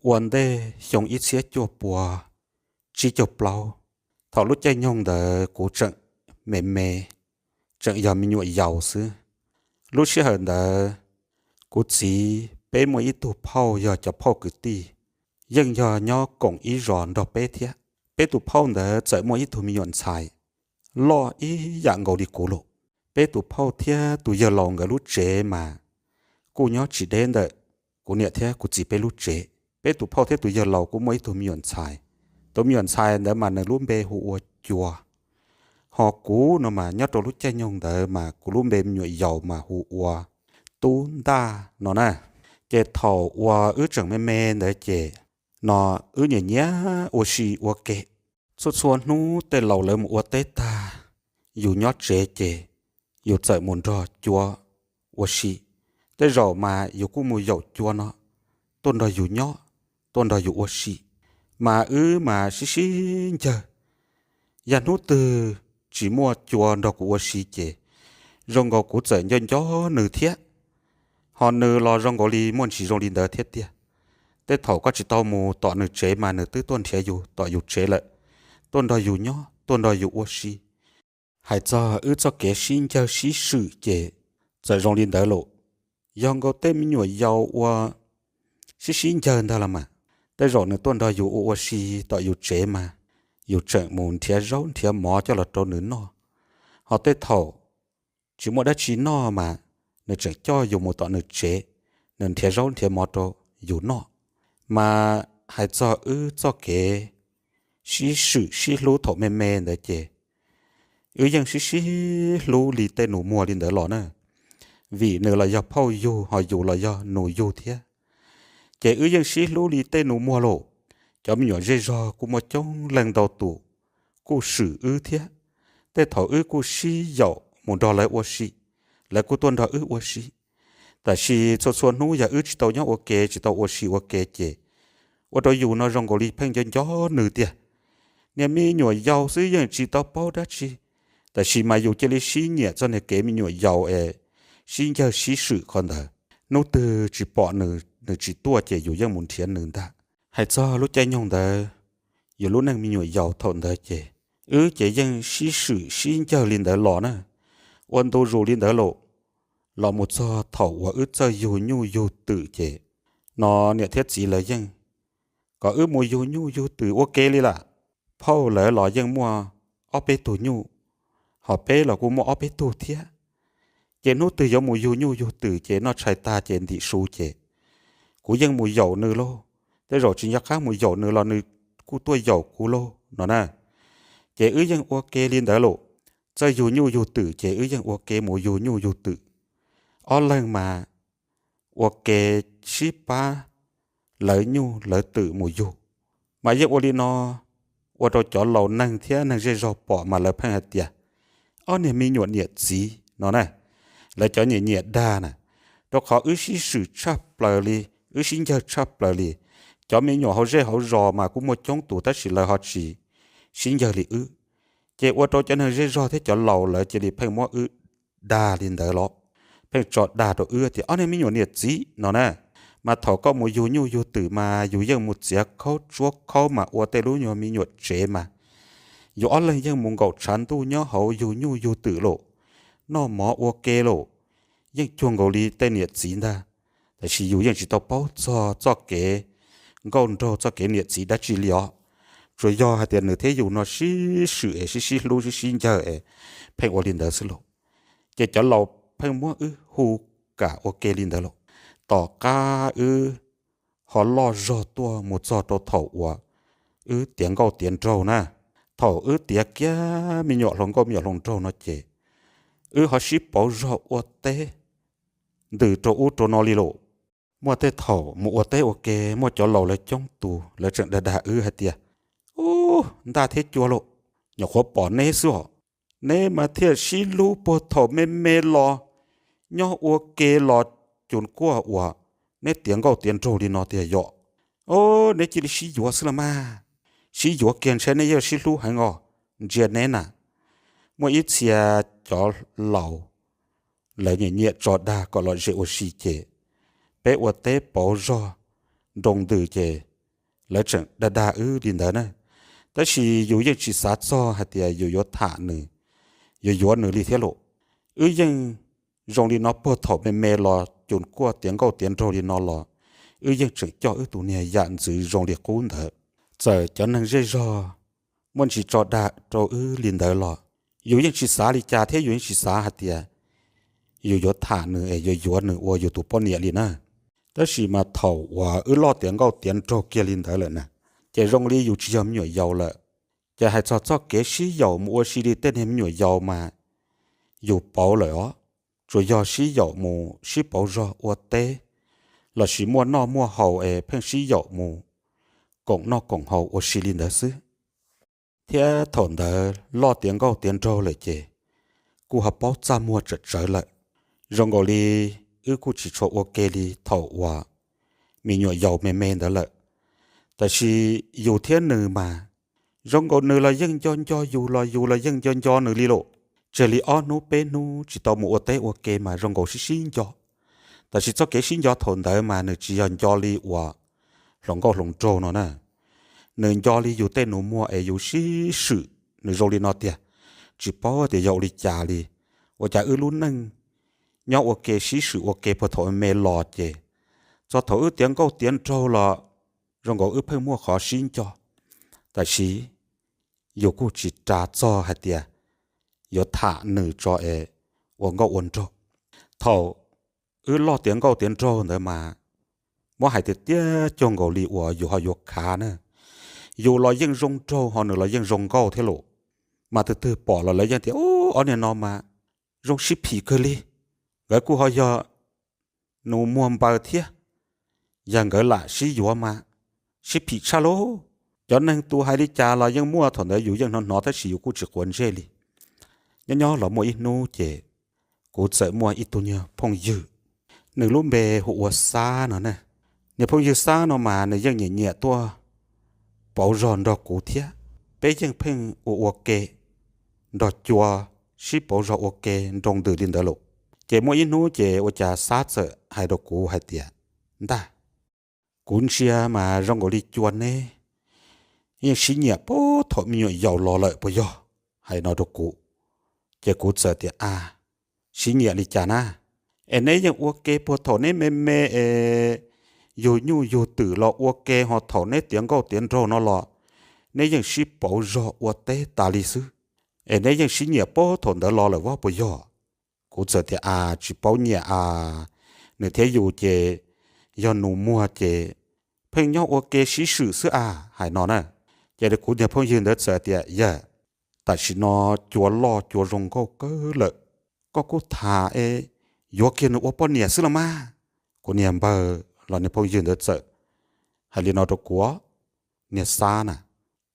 ua ntej xyoo ib txhiab cuaj pua tsib caug plaub. Thaum lub caij nyoog ntawd kuv tseem me me, tseem yog me nyuam yaus xwb. Lub sij hawm ntawd kuv txiv peb muaj ib tug phauj yog cov phauj kwv tij, yeej yog nyob koom ib zos nrog peb thiab. Peb tus phauj ntawd txawm muaj ib tug me nyuam ntxhais loj ib yam nkaus li kuv lawm. Peb tus phauj thiab tus yawg laus nkawd lub tsev mas kuj nyob tsis deb ntawm kuv niam thiab kuv txiv peb lub tsev. Peb tus phauj thiab tus yawg laus kuj muaj ib tug me nyuam ntxhais. Tus me nyuam ntxhais ntawd mas nws lub npe hu ua Cua, ho kuv no mas nyob rau lub caij nyoog ntawd mas kuv lub npe me nyuam yaus mas hu ua Tub Ntaj no na. Ces thaum uas wb tseem me me ntawd ces no wb nyiam nyiam ua si ua ke. Txhua txhua hnub tej laus lawv mus ua teb tag, yus nyob tsev ces yus txawm mus nrog Cua ua si. Tej zaum mas yus kuj mus yaum Cua no tuaj nrog yus nyob, tuaj nrog yus ua si. Mas wb mas sib sib ncawg. Yog hnub twg tsis muaj Cua nrog kuv ua si ces zoo nkaus kuv txawm nco nco nws thiab. Ho nws los zoo nkaus li muaj ntsis zoo li ntawd thiab tiag. Tej thaum koj tsis tau mus tom nws tsev mas nws twb tuaj nrhiav yus tom yus tsev lawm, tuaj nrog yus nyob, tuaj nrog yus ua si. Hais txog wb txoj kev sib ncawg sib swm ces txawm zoo li ntawd lawm. Yog nkaus tej me nyuam yaus ua sib sib ncawg ntag los mas, tej zaum nws tuaj nrog yus ua ua si tom yus tsev mas yus tseem mus nrhiav zaub nrhiav mov coj los rau nws noj. Ho tej thaum tsis muaj dab tsi noj mas nws tseem coj yus mus tom nws tsev, nws nrhiav zaub nrhiav mov rau yus noj. Mas hais txog wb txoj kev sib swm sib hlub thaum me me ntawd ces wb yeej sib sib hlub li tej nus muag li ntawd los na, vim nws los yog phauj yug ho yus los yog nus yug thiab. Ces wb yeej sib hlub li tej nus muag lawm. Cov me nyuam zej zog kuj muaj coob leej ntau tus kuj swm wb thiab. Tej thaum wb kuj sib yaum mus nrog lawv ua si, lawv kuj tuaj nrog wb ua si. Tab sis txhua txhua hnub yog wb tsis tau nyob ua ke, tsis tau ua si ua ke ces ua rau yus no zoo nkaus li pheej nco nco nws tiag. Niag me nyuam yaus xwb yeej tsis tau paub dab tsi, tab sis mas yus cia li sib nyiam txog niag kev me nyuam yaus es sib ncawg sib swm qhov ntawd. Hnub twg tsis pom nws, nws tsis tuaj ces yus yeej mus nrhiav nws ntag. Hais txog lub caij nyoog ntawd, yus lub neej me nyuam yaus thaum ntawd ces wb ces yeej sib swm sib ncawg li ntawd los na, ua ntu zus li ntawd lawm. Los mus txog thaum uas wb txawj yug nyuj yug twm ces no niam thiab txiv lawv yeej kom wb mus yug nyuj yug twm ua ke li lawm. Phauj lawv los yeej muaj ob peb tug nyuj, ho peb los kuj muaj ob peb tug thiab. Ces hnub twg yuav mus yug nyuj yug twm ces noj tshais tag ces ntim su ces kuv yeej mus yaum nws lauj, tej zaum tsis nco qab mus yaum nws los nws kuj tuaj yaum kuv lauj no na. Ces wb yeej ua ke li ntawd lawm. Txawj yug nyuj yug twm ces wb yeej ua ke mus yug nyuj yug twm. Ob leeg mas ua ke sib pab lawv nyuj lawv twm mus yug. Mas yeej ua li no ua rau cov laus neeg thiab neeg zej zog pom mas lawv pheej hais tias ob niag me nyuam niam txiv no na, lawv cov nyiam nyiam dag na. Rau qhov wb sib swm tshaj plaws li, wb sib ncawg tshaj plaws li. Cov me nyuam hauv zej hauv zos mas kuj muaj coob tus tab sis lawv ho tsis sib ncawg li wb. Ces ua rau cov neeg zej zog thiab cov laus lawv cia li pheej muab wb dag li ntawd los, pheej tso dag rau wb tias ob niag me nyuam niam txiv no na. Mas thaum koj mus yug nyuj yug twm mas yus yeej mus txiav khaub tsuab khaub mas ua tej lub nyuag me nyuam tsev mas yus ob leeg yeej mus nkaum tshav ntuj nyob hauv yug nyuj yug twm lawm, noj mov ua ke lawm, yeej cuag nkaus li tej niam txiv ntag. Tab sis yus yeej tsis tau paub txog txoj kev nkauj nraug txoj kev niam txiv dab tsi li os. Tsuas yog hais tias nws thiab yus no sib swm es sib sib hlub sib sib ncawg es pheej ua li ntawd xwb lauj. Ces cov laus pheej muab wb hu kam ua ke li ntawd lauj. Tom qab wb ho loj zog tuaj mus txog rau thaum uas wb tiav nkauj tiav nraug na, thaum wb tiav kiag me nyuam hluas nkauj me nyuam hluas nraug no ces wb ho sib pauv zog ua teb ntws rau ub rau no li lauj. Muaj tej thaum mus ua teb ua ke muaj cov laus lawv coob tus lawv tseem dag dag wb hais tias, Ub, Ntaj thiab Cua lauj, nyuam qhuav pom neb xwb os, neb mas thiaj sib hlub puag thaum me me los nyob ua ke los cuag kuaj uas neb tiav nkauj tiav nraug li no tiag yom. Neb cia li sib yuav xwb los mas, sib yuav kiag ntshe neb yuav sib hlub heev os, ntsia neb na. Muaj ib txhia cov laus lawv nyiam nyiam tso dag kom lom zem ua si ces peb ua teb pauv zog nroo ntws ces lawv tseem dag dag wb li ntawd na. Tab sis yus yeej tsis xav txog hais tias yus yuav tham nws, yuav yuav nws li thiab lauj. Wb yeej zoo li no puag thaum me me los, cus kuaj tiav nkauj tiav nraug li no los, wb yeej tseem coj wb tus niag yam ntxwv zoo li qub ntawd. Txawm cov neeg zej zog muaj ntsis tso dag rau wb li ntawd los, yus yeej tsis xav li cas thiab yus yeej tsis xav hais tias yus yuav tham nws es yuav yuav nws ua yus tus poj niam li na. Tab sis mas thaum uas wb loj tiav nkauj tiav nraug kiag li ntawd lawm na, ces zoo li yus tsis yog me nyuam yaus lawm. Ces hais txog txoj kev sib yaum mus ua si li tej niag me nyuam yaus mas yus pauv lawm os. Tsuas yog sib yaum mus sib pauv zog ua teb, lossis muaj noj muaj haus es pheej sib yaum mus koom noj koom haus ua si li ntawd xwb. Thiab thaum ntawd loj tiav nkauj tiav nraug lawm ces kuj ho paub txaj muag tsawm tsawv lawm. Zoo nkaus li wb kuj tsis tshua ua ke li thaum uas me nyuam yaus me me ntawd lawm. Tab sis yus thiab nws mas, zoo nkaus nws los yeej nco nco yus los yus los yeej nco nco nws li lauj. Tseg li ob hnub peb hnub tsis tau mus ua teb ua ke mas zoo nkaus sib sib nco. Tab sis txoj kev sib nco thaum ntawd mas nws tsis yog nco li uas hluas nkauj hluas nraug no na. Nws nco li yus tej nus muag es yus sib swm nws zoo li no tiag, tsis paub tias yog ua li cas li. Ua cas wb lub neej nyob ua ke sib swm ua ke puag thaum me los ces txog thaum wb tiav nkauj tiav nraug los zoo nkaus wb pheej muaj qhov sib nco. Tab sis yus kuj tsis ras txog hais tias yuav tham nws tso es ua nkauj ua nraug. Thaum wb loj tiav nkauj tiav nraug ntawd mas muab hais tiag tiag cuag nkaus li uas yus ho yuav khav na. Yus los yeej zoo nraug ho nws los yeej zoo nkauj thiab lauj. Mas tus twg pom los lawv yeej tias, Ub, ob niag no mas zoo sib phim kawg li. Nkawd kuj ho yog nus muag npaws thiab, yog nkawd lam sib yuav mas sib phim tshaj lauj. Cov neeg tus hais li cas los yeej muaj, thaum ntawd yus yeej hnov hnov tab sis yus kuj tsis quav ntsej li. Nyob nyob los muaj ib hnub ces kuv txawm muaj ib tug niag phooj ywg, nws lub npe hu ua Xab no na. Niag phooj ywg Xab no mas nws yeej nyiam nyiam tuaj pauv zog nrog kuv thiab. Peb yeej pheej ua ua ke nrog Cua, sib pauv zog ua ke nroo ntws li ntawd lauj. Ces muaj ib hnub ces ua cas Xab txawm hais rau kuv hais tias, Ntag, kuv ntsia mas zoo nkaus li Cua neb yeej sib nyiam puag thaum me nyuam yaus los lawm puas yog? Hais no rau kuv. Ces kuv txawm tias, A, sib nyiam li cas na? Es neb yeej ua ke puag thaum neb me me es yug nyuj yug twm los ua ke, ho thaum neb tiav nkauj tiav nraug no los neb yeej sib pauv zog ua teb tas li xwb. Es neb yeej sib nyiam puag thaum ntawd los lawm vov puas yog? Kuv txawm tias, A, tsis paub nyiam a, nws thiab yus ces yog nus muag ces pheej nyob ua ke sib swm xwb a, hais no na. Ces kuv niag phooj ywg ntawd txawm tias, Yawg, tam sim no Cua loj Cua zoo nkauj kawg lawm, koj kuj tham es yuav kiag nws ua poj niam xwb los mas. Kuv niag npawg los niag phooj ywg ntawd txawm hais li no rau kuv, niag Xab na.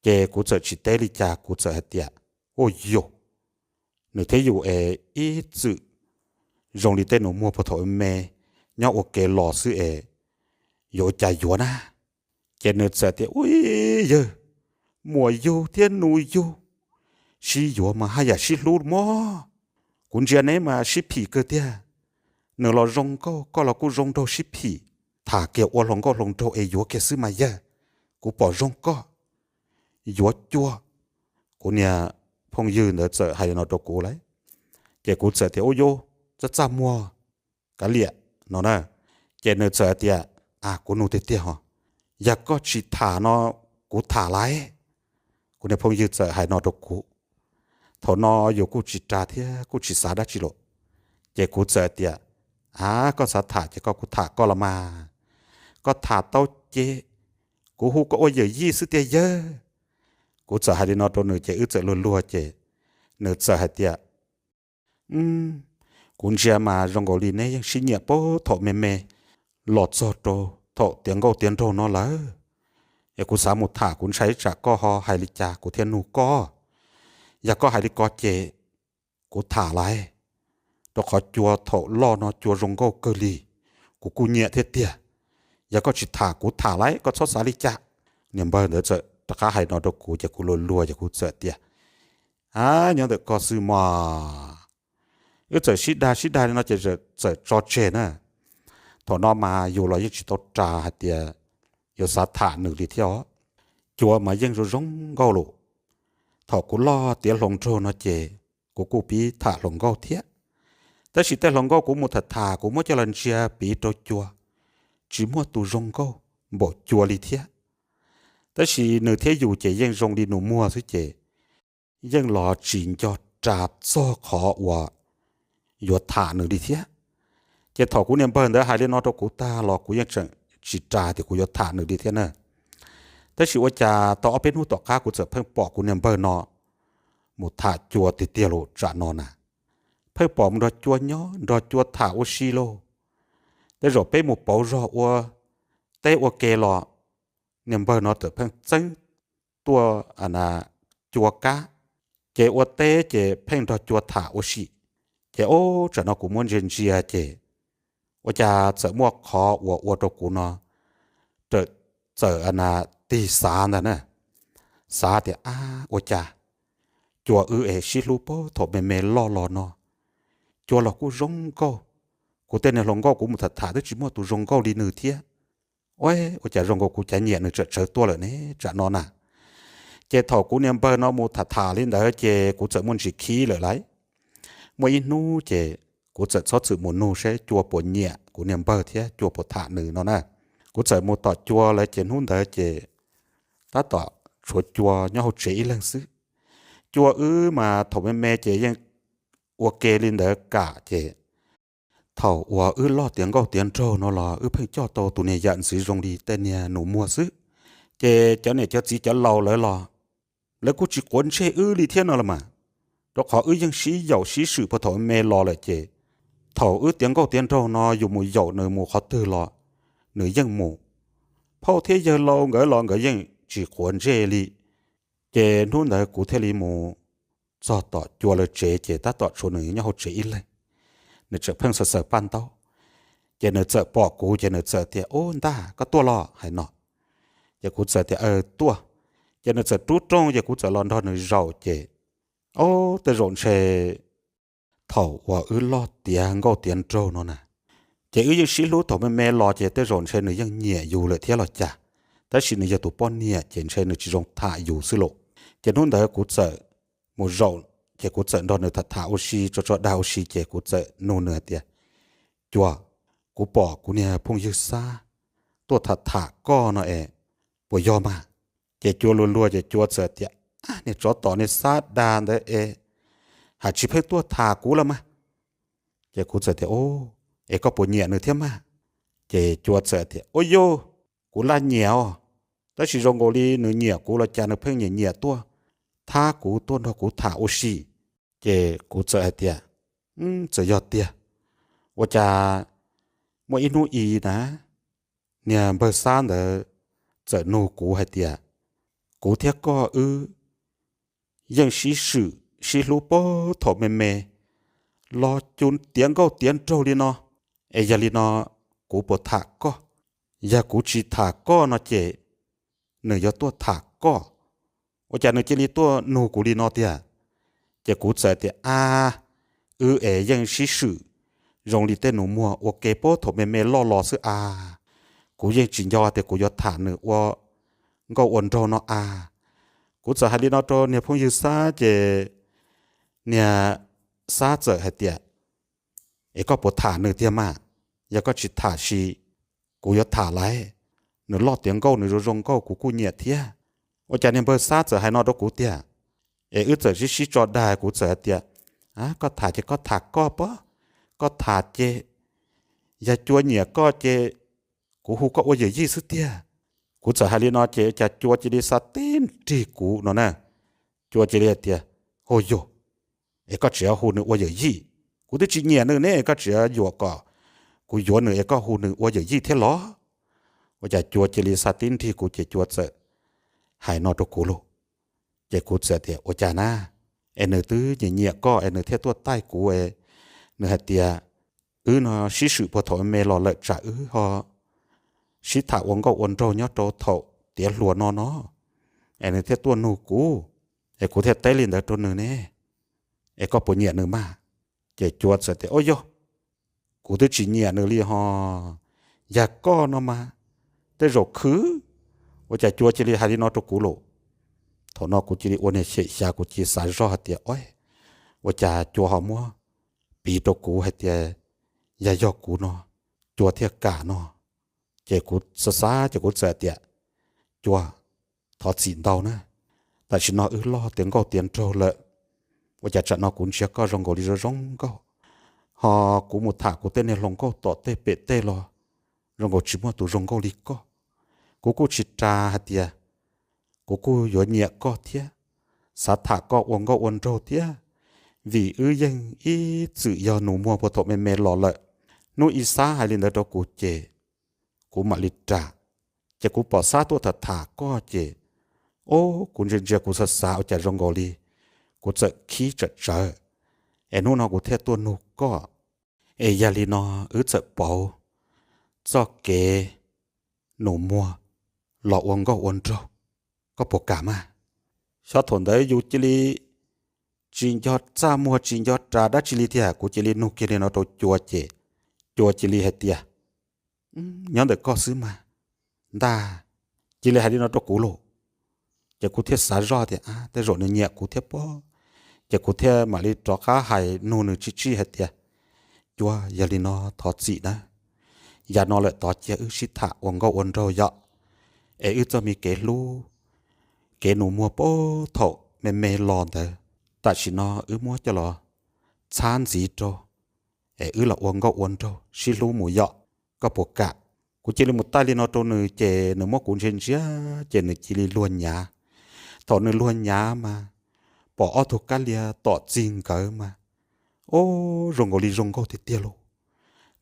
Ces kuv txawm tsis teb li cas, kuv txawm hais tias, Ua yus, nws thiab yus es ib txwm zoo li tej nus muag puag thaum me, nyob ua ke los xwb es yuav ua cas yuav na? Ces nws txawm tias, Ub, yawg, muam yug thiab nus yug sib yuav mas haj yam sib hlub mog. Kuv ntsia neb mas sib phim kawg tiag. Nws los zoo nkauj, koj los kuj zoo nraug sib phim. Tham kiag ua hluas nkauj hluas nraug es yuav kiag xwb mas yawg. Kuv pom zoo koj yuav Cua. Kuv niag phooj ywg ntawd txawm hais li no rau kuv lawm. Ces kuv txawm tias, Ub, yus txaj txaj muag, kav liam no na. Ces nws txawm tias, A, kuv nug tiag tiag ho, yog koj tsis tham no kuv tham lawm? Kuv niag phooj ywg txawm hais no rau kuv. Thaum no yus kuj tsis ras thiab kuj tsis xav dab tsi lawm. Ces kuv txawm tias, A, koj xav tham ces koj kuj tham koj los mas. Koj tham tau ces kuv hu koj ua yawm yij xwb tiag yawg. Kuv txawm hais li no rau nws ces wb txawm luag luag ces nws txawm hais tias, Kuv ntsia mas zoo nkaus li neb yeej sib nyiam puag thaum me me los txog rau thaum tiav nkauj tiav nraug no lawm. Es kuv xav mus tham, kuv ntshai tsam koj ho hais li cas kuv thiaj nug koj. Yog koj hais li ko ces kuv tham lawm, rau qhov Cua thaum loj no Cua zoo nkauj kawg li, kuv kuj nyiam thiab tiag. Yog koj tsis tham kuv tham lawm, koj txhob xav li cas. Niag npawg ntawd txawm rov qab hais no rau kuv ces kuv luag luag ces kuv txawm tias, A, nyob ntawm koj xwb mas. Wb txawm sib dag sib dag li no ces txawm tso tseg na. Thaum no mas yus los yeej tsis tau ras hais tias yuav xav tham nws li thiab os. Cua mas yeej zoo zoo nkauj lus. Thaum kuv loj tiav hluas nraug no ces kuv kuj pib tham hluas nkauj thiab. Tab sis tej hluas nkauj kuv mus tham tham kuv muab coj los ntsia piv rau Cua, tsis muaj tus zoo nkauj npaum Cua li thiab. Tab sis nws thiab yus ces yeej zoo li nus muag xwb ces yeej los tsis nco ras txog qhov uas yuav tham nws li thiab. Ces thaum kuv niag npawg ntawd hais li no rau kuv tag los kuv yeej tseem tsis ras tias kuv yuav tham nws li thiab na. Tab sis ua cas tau ob peb hnub tom qab kuv txawm pheej pom kuv niag npawg no mus tham Cua tiag tiag lus tsam no na. Pheej pom mus nrog Cua nyob nrog Cua tham ua si lauj. Tej zaum peb mus pauv zog ua teb ua ke los niag npawg no txawm pheej txeeb tuaj Cua kab, ces ua teb ces pheej nrog Cua tham ua si. Ces ob tsam no kuv muab ntsia ntsia ces ua cas txawm muaj qhov uas ua rau kuv no txawm tig xav ntag na. Xav tias ab ua cas Cua wb es sib hlub puag thaum me me loj los no, Cua los kuj zoo nkauj. Kuv tej niag hluas nkauj kuv mus tham tham twb tsis muaj tus zoo nkauj li nws thiab. Ua, ua cas zoo nkaus kuv cav nyiam nws tseem tsawv tuaj lawm ne tsam no na. Ces thaum kuv niag npawg no mus tham tham li ntawd ces kuv txawm muaj ntsis khib lawm lauj. Muaj ib hnub ces kuv txawm txhob txwm mus nug seb Cua puas nyiam kuv niag npawg thiab Cua puas tham nws no na. Kuv txawm mus tom Cua lawv ces hnub ntawd ces tab tom tshuav Cua nyob hauv tsev ib leeg xwb. Cua wb mas thaum me me ces yeej ua ke li ntawd kam ces thaum uas wb loj tiav nkauj tiav nraug no los wb pheej coj tau tus niag yam ntxwv zoo li tej niag nus muag xwb. Ces cov niam cov txiv cov laus lawv los lawv kuj tsis quav ntsej wb li thiab no los mas, rau qhov wb yeej sib yaum sib swm puag thaum me los lawm ces thaum wb tiav nkauj tiav nraug no yus mus yaum nws mus qhov twg los nws yeej mus. Phauj thiab yawg laus nkawd los nkawd yeej tsis quav ntsej li. Ces hnub ntawd kuv thiaj li mus txog tom Cua lawv tsev ces tab tom tshuav nws nyob hauv tsev ib leeg. Nws tseem pheej xaws xaws paj ntaub. Ces nws txawm pom kuv ces nws txawm tias, Ub, Ntaj, koj tuaj los? Hais no. Ces kuv txawm tias, Tuaj. Ces nws txawm rub rooj ces kuv txawm los nrog nws zaum ces, ob, tej zaum ntshe thaum uas wb loj tiav nkauj tiav nraug no na, ces wb yeej sib hlub thaum me me los ces tej zaum ntshe nws yeej nyiam yus lawm thiab los cas. Tab sis nws yog tus poj niam ces ntshe nws tsis zoo tham yus xwb lauj. Ces hnub ntawd kuv txawm mus zaum, ces kuv txawm nrog nws tham tham ua si tso tso dag ua si ces kuv txawm nug nws hais tias, Cua, kuv pom kuv niag phooj ywg Xab tuaj tham tham koj no es puas yog mas? Ces Cua luag luag ces Cua txawm tias, Ab, niag tsov tom niag Xab dag ntawd es hais tsis pheej tuaj tham kuv los mas. Ces kuv txawm tias, Ub, es koj puas nyiam nws thiab mas? Ces Cua txawm tias, Ua yog, kuv laj nyiam os, tab sis zoo nkaus li nws nyiam kuv los cas nws pheej nyiam nyiam tuaj thab kuv tuaj nrog kuv tham ua si. Ces kuv txawm hais tias, Txawm yog tiag. Ua cas muaj ib hnub i na, niag npawg Xab ntawd txawm nug kuv hais tias, Kuv thiab koj wb yeej sib swm sib hlub puag thaum me me los cus tiav nkauj tiav nraug li no, es yog li no kuv puas tham koj? Yog kuv tsis tham koj no ces nws yuav tuaj tham koj. Ua cas nws cia li tuaj nug kuv li no tiag? Ces kuv txawm tias, Ab, wb es yeej sib swm zoo li tej nus muag ua ke puag thaum me me loj los xwb a. Kuv yeej tsis nco tias kuv yuav tham nws ua nkauj ua nraug no a. Kuv txawm hais li no rau niag phooj ywg Xab ces niag Xab txawm hais tias, Es koj puas tham nws tiag mas? Yog koj tsis tham ces kuv yuav tham lawm. Nws loj tiav nkauj nws zoo zoo nkauj kuv kuj nyiam thiab. Ua cas niag npawg Xab txawm hais no rau kuv tiag? Es wb txawm sib sib tso dag, kuv txawm hais tias, Koj tham ces koj tham koj pob, koj tham ces yog Cua nyiam koj ces kuv hu koj ua yawm yij xwb tiag. Kuv txawm hais li no ces cas Cua cia li xa tib nrig kuv no na. Cua cia li hais tias, Hos yog, es koj tseem hu nws ua yawm yij? Kuv twb tsis nyiam nws ne, koj tseem yuam kom kuv yuav nws es koj hu nws ua yawm yij thiab los? Ua cas Cua cia li xa tib nrig kuv ces Cua txawm hais no rau kuv lauj. Ces kuv txawm tias, Ua cas na? Es nws twb nyiam nyiam koj es nws thiaj tuaj taij kuv es nws hais tias wb no sib swm puag thaum me los lawm tsam wb ho sib tham ua nkauj ua nraug nyob rau thaum tiav hluas no no, es nws thiaj tuaj nug kuv, es kuv thiaj teb li ntawd rau nws ne. Es koj puas nyiam nws mas? Ces Cua txawm tias, Ub yog, kuv twb tsis nyiam nws li ho. Yog koj no mas, tej zaum khwv. Ua cas Cua cia li hais li no rau kuv lauj? Thaum no kuv cia li ua niag xyem xyav, kuv cia li xav zoj hais tias, ua cas Cua ho muab piv rau kuv hais tias yog, yog kuv no, Cua thiaj kam no. Ces kuv xav xav ces kuv txawm tias, Cua, thov txim ntau na, tam sim no wb loj tiav nkauj tiav nraug lawm, ua cas tsam no kuv ntsia koj zoo nkaus li zoo zoo nkauj, ho kuv mus tham kuv tej niag hluas nkauj tom tej pem tej los zoo nkaus tsis muaj tus zoo nkauj li koj. Kuv kuj tsis ras hais tias kuv kuj yuav nyiam koj thiab, xav tham koj ua nkauj ua nraug thiab, vim wb yeej ib txwm yog nus muag puag thaum me me los lawm. Hnub ib Xab hais li ntawd rau kuv ces kuv mam li ras. Ces kuv pom Xab tuaj tham tham koj ces, o, kuv ntsia ntsia kuv xav xav ua cas zoo nkaus li kuv txawm khib tsawm tsawv, es hnub no kuv thiaj tuaj nug koj. Es yog li no wb txawm pauv txoj kev nus muag los ua nkauj ua nraug, koj puas kam mas? Xyov thaum ntawd yus cia li tsis nco txaj muag tsis nco ras dab tsi li tiag, kuv cia li nug kiag li no rau Cua ces Cua cia li hais tias, nyob ntawm koj xwb mas, ntag. Cia li hais li no rau kuv lauj. Ces kuv thiaj xav zoj tias, tej zaum nws nyiam kuv thiab pob. Ces kuv thiaj mam li rov qab hais nug nws tsij tsij hais tias, Cua, yog li no thov txim nawb, yav no lawm tod cia wb sib tham ua nkauj ua nraug yom, es wb txoj me kev hlub, kev nus muag puag thaum me me los ntawd, tam sim no wb muab coj los txhab ntxiv rau, es wb los ua nkauj ua nraug sib hlub mus yom, koj puas kam? Kuv cia li mus taij li no rau nws ces nws muab kuv ntsia ntsia, ces nws cia li luag nyav. Thaum nws luag nyav mas pom ob tug kab lia tom txig nkawd mas, o, zoo nkaus li zoo nkauj tiag tiag lauj.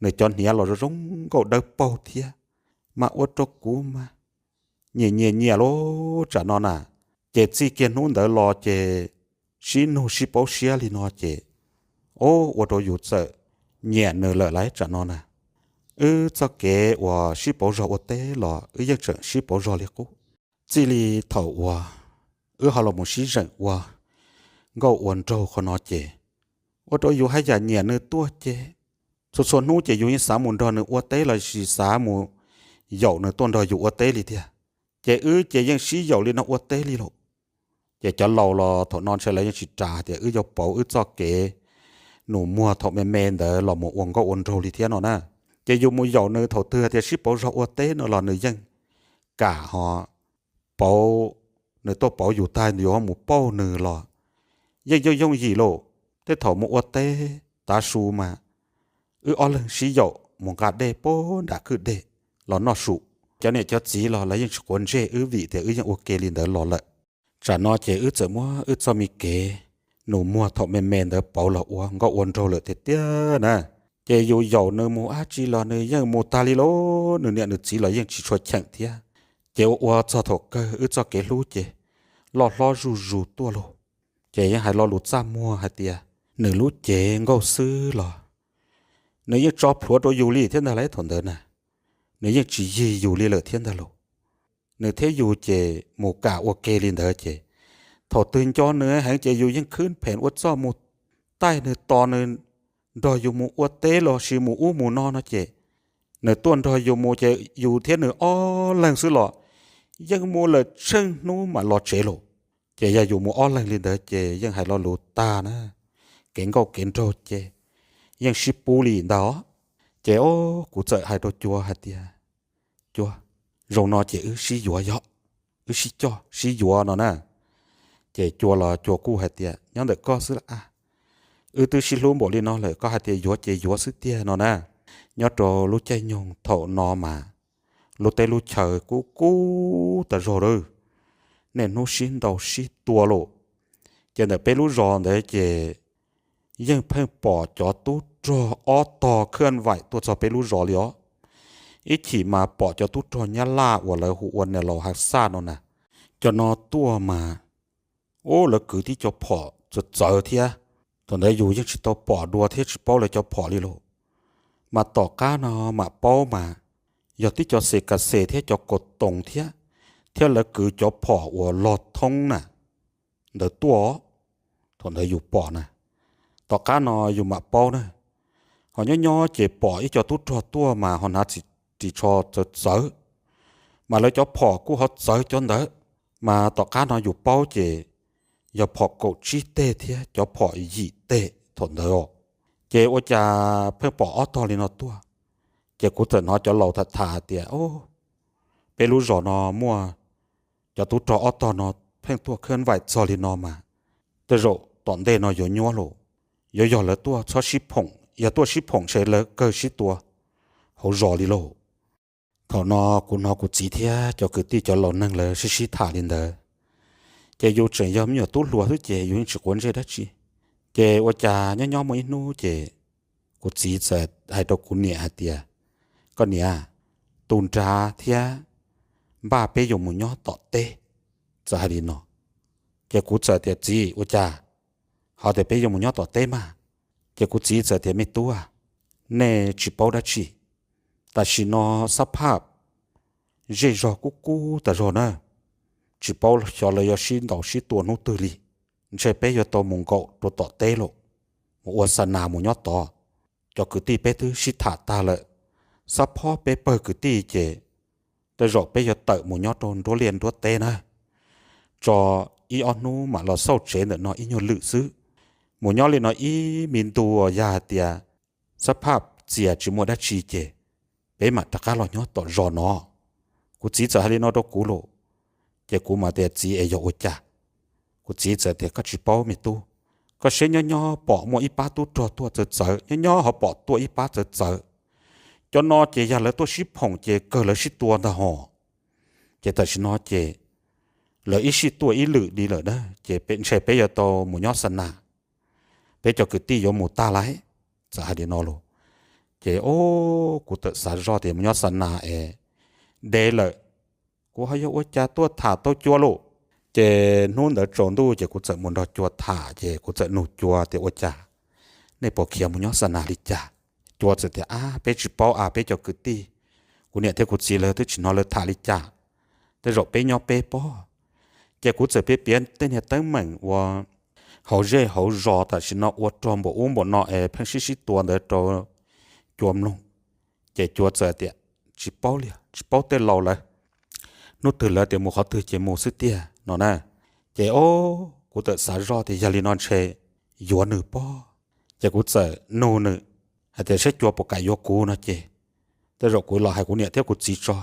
Nws cov hniav los zoo zoo nkauj dawb paug thiab, mas ua rau kuv mas nyiam nyiam nyiam lauj tsam no na. Ces txij kiag hnub ntawd los ces sib nug sib paub siab li no ces, o, ua rau yus txawm nyiam nws lawm lauj tsam no na. Wb txoj kev uas sib pauv zog ua teb los wb yeej tseem sib pauv zog li qub. Txij li thaum uas wb ho los mus sib zeem ua nkauj ua nraug qhov no ces, ua rau yus haj yam nyiam nws tuaj ces, txhua txhua hnub ces yus yeej xav mus nrog nws ua teb los sis xav mus yaum nws tuaj nrog yus ua teb li tiag. Ces wb ces yeej sib yaum li no ua teb li lauj. Ces cov laus los thaum no ntshai lawv yeej tsis ras tias wb yuav pauv wb txoj kev nus muag thaum me me ntawd los mus ua nkauj ua nraug li thiab no na. Ces yus mus yaum nws thaum twg tias sib pauv zog ua teb no los nws yeej kam ho pauv, nws tuaj pauv yus tag yus ho mus pauj nws los yeej yooj yooj yim lauj. Tej thaum mus ua teb tav su mas wb ob leeg sib yaum mus nqa dej puag nram kwj deg los noj su. Cov niam cov txiv los lawv yeej tsis quav ntsej wb vim tias wb yeej ua ke li ntawd los lawm. Tsam no ces wb txawm muab wb txoj me kev nus muag thaum me me ntawd pauv los ua nkauj ua nraug lawm tiag tiag na. Ces yus yaum nws mus dab tsi los nws yeej mus tag li lauj, nws niam nws txiv los yeej tsis tshua cheem thiab. Ces ua ua txog thaum kawg wb txoj kev hlub ces loj hlob zuj zus tuaj lauj. Ces yeej hais lo lus txaj muag hais tias nws lub cev nkauj xwb los nws yeej tso plhuav rau yus li thiab ntag lauj thaum ntawd na. Nws yeej tsis yig yus li lawm thiab ntag lauj. Nws thiab yus ces mus kam ua ke li ntawd ces thaum twg nco nws heev ces yus yeej khwb phem ua txuj mus taij nws tos nws nrog yus mus ua teb los sis mus ub mus no no ces nws tuaj nrog yus mus ces yus thiab nws ob leeg xwb los yeej mus lawm tsheej hnub mam los tsev lauj. Ces yog yus mus ob leeg li ntawd ces yeej hais lo lus tag na, kev nkauj kev nraug ces yeej sib pub li ntag os. Ces o, kuv txawm hais rau Cua hais tias, Cua, zoo no ces wb sib yuav yog, wb sib coj sib yuav no na. Ces Cua los Cua kuj hais tias, Nyob ntawm koj xwb lauj, wb twb sib hlub npaum li no lawm, koj hais tias yuav ces yuav xwb tiag no na. Nyob rau lub caij nyoog thaum no mas lub teb lub chaw kub kub tas zog lawm, niaj hnub sib ntaus sib tua lauj. Ces ntawm peb lub zos ntawd ces yeej pheej pom cov tub rog ob tog khwj vaim tuaj txog peb lub zos li os. Ib chim mas pom cov tub rog Nyab Laj uas lawv hu ua niam laus Hav Xaj no na, cov no tuaj mas, ub, lawv kwv tib cov phom txawv txawv thiab. Thaum ntawd yus yeej tsis tau pom dua thiab tsis paub lawv cov phom li lauj. Mas tom qab no mam paub mas yog tib cov xes kas xes thiab cov kaus toos thiab, thiab lawv kwv cov phom uas log thoob na ntawd tuaj. Thaum ntawd yus pom na, tom qab no yus mam paub na. Ho nyob nyob ces pom ib co tub rog tuaj mas ho hnav ris tsho txawv txawv, mas lawv cov phom kuj ho txawv cov ntawd, mas tom qab no yus paub ces yog phom kaum tsib teg thiab cov phom yim teg thaum ntawd os. Ces ua cas pheej pom ob tog li no tuaj. Ces kuv txawm hnov cov laus tham tham tias, peb lub zos no muaj cov tub rog ob tog no pheej tuaj khab vaim txog li no mas tej zaum tom ntej no yuav nyuab lauj, yuav yog lawv tuaj txhob sib phoom, yog tuaj sib phoom ntshe lawv kawg sib tua hauv zos li lauj. Thaum no kuv hnov kuv txiv thiab cov kwv tij cov laus neeg lawv sib sib tham li ntawd, ces yus tseem yog me nyuam tub hluas xwb ces yus yeej tsis quav ntsej dab tsi. Ces ua cas nyob nyob muaj ib hnub ces kuv txiv txawm hais rau kuv niam hais tias, koj niam, tu nra thiab npaj peb yuav mus nyob tom teb, txawm hais li no. Ces kuv txawm tias, txiv, ua cas ho tias peb yuav mus nyob tom teb mas? Ces kuv txiv txawm tias, me tub, nej tsis paub dab tsi, tam sim no xab phaj zej zog kub kub tas zog na, tsis paub xyov lawv yuav sib ntaus sib tua hnub twg li. Ntshe peb yuav tau mus nkaum rau tom teb lawm, mus ua xa nas mus nyob tod. Cov kwv tij peb twb sib tham tag lawm, xab phob peb pawg kwv tij ces tej zaum peb yuav tawm mus nyob rau nruab liaj nruab teb na, tso ib ob hnub mam los xauj tsev ntawm no ib nyuag lwm xwb. Mus nyob li no ib me ntu, yog hais tias xab phaj txias tsis muaj dab tsi ces peb mam rov qab los nyob tom zos no. Kuv txiv txawm hais li no rau kuv lawm, ces kuv mam tias, txiv es yog ua cas? Kuv txiv txawm tias, koj tsis paub me tub, koj saib nyob nyob pom muaj ib pab tub rog tuaj txawv txawv, nyob nyob ho pom tuaj ib pab txawv txawv. Cov no ces yog lawv tuaj sib phoom ces kawg lawv sib tua ntag hos. Ces tam sim no ces lawv ib sij tuaj ib lwm li lawm na, ces ntshe peb yuav tau mus nyob xa nas, peb cov kwv tij yuav mus tag lawm, txawm hais li no lawm. Ces o, kuv txawm xav zoj tias mus nyob xa nas es deb lawm, kuv ho yuav ua cas tuaj tham tau Cua lawm. Ces hnub ntawd tsaus ntuj ces kuv txawm mus nrog Cua tham, ces kuv txawm nug Cua tias, ua cas nej puas khiav mus nyob xa nas li cas? Cua txawm tias, ab, peb tsis paub a, peb cov kwv tij, kuv niam thiab kuv txiv lawv twb tsis hnov lawv tham li cas, tej zaum peb nyob peb pob. Ces kuv txawm piav piav tej niag teeb meem uas hauv zej hauv zos tam sim no ua rog npaum ub npaum no es pheej sib sib tua ntawd rau Cua mloog. Ces Cua txawm tias, tsis paub li, tsis paub tej laus lawv, hnub twg lawv tias mus qhov twg ces mus xwb tiag no na. Ces o, kuv txawm xav zoj tias yog li no ntshe yuav nws pob. Ces kuv txawm nug nws hais tias saib Cua puas kam yuav kuv no ces tej zaum kuv los hais kuv niam thiab kuv txiv tso,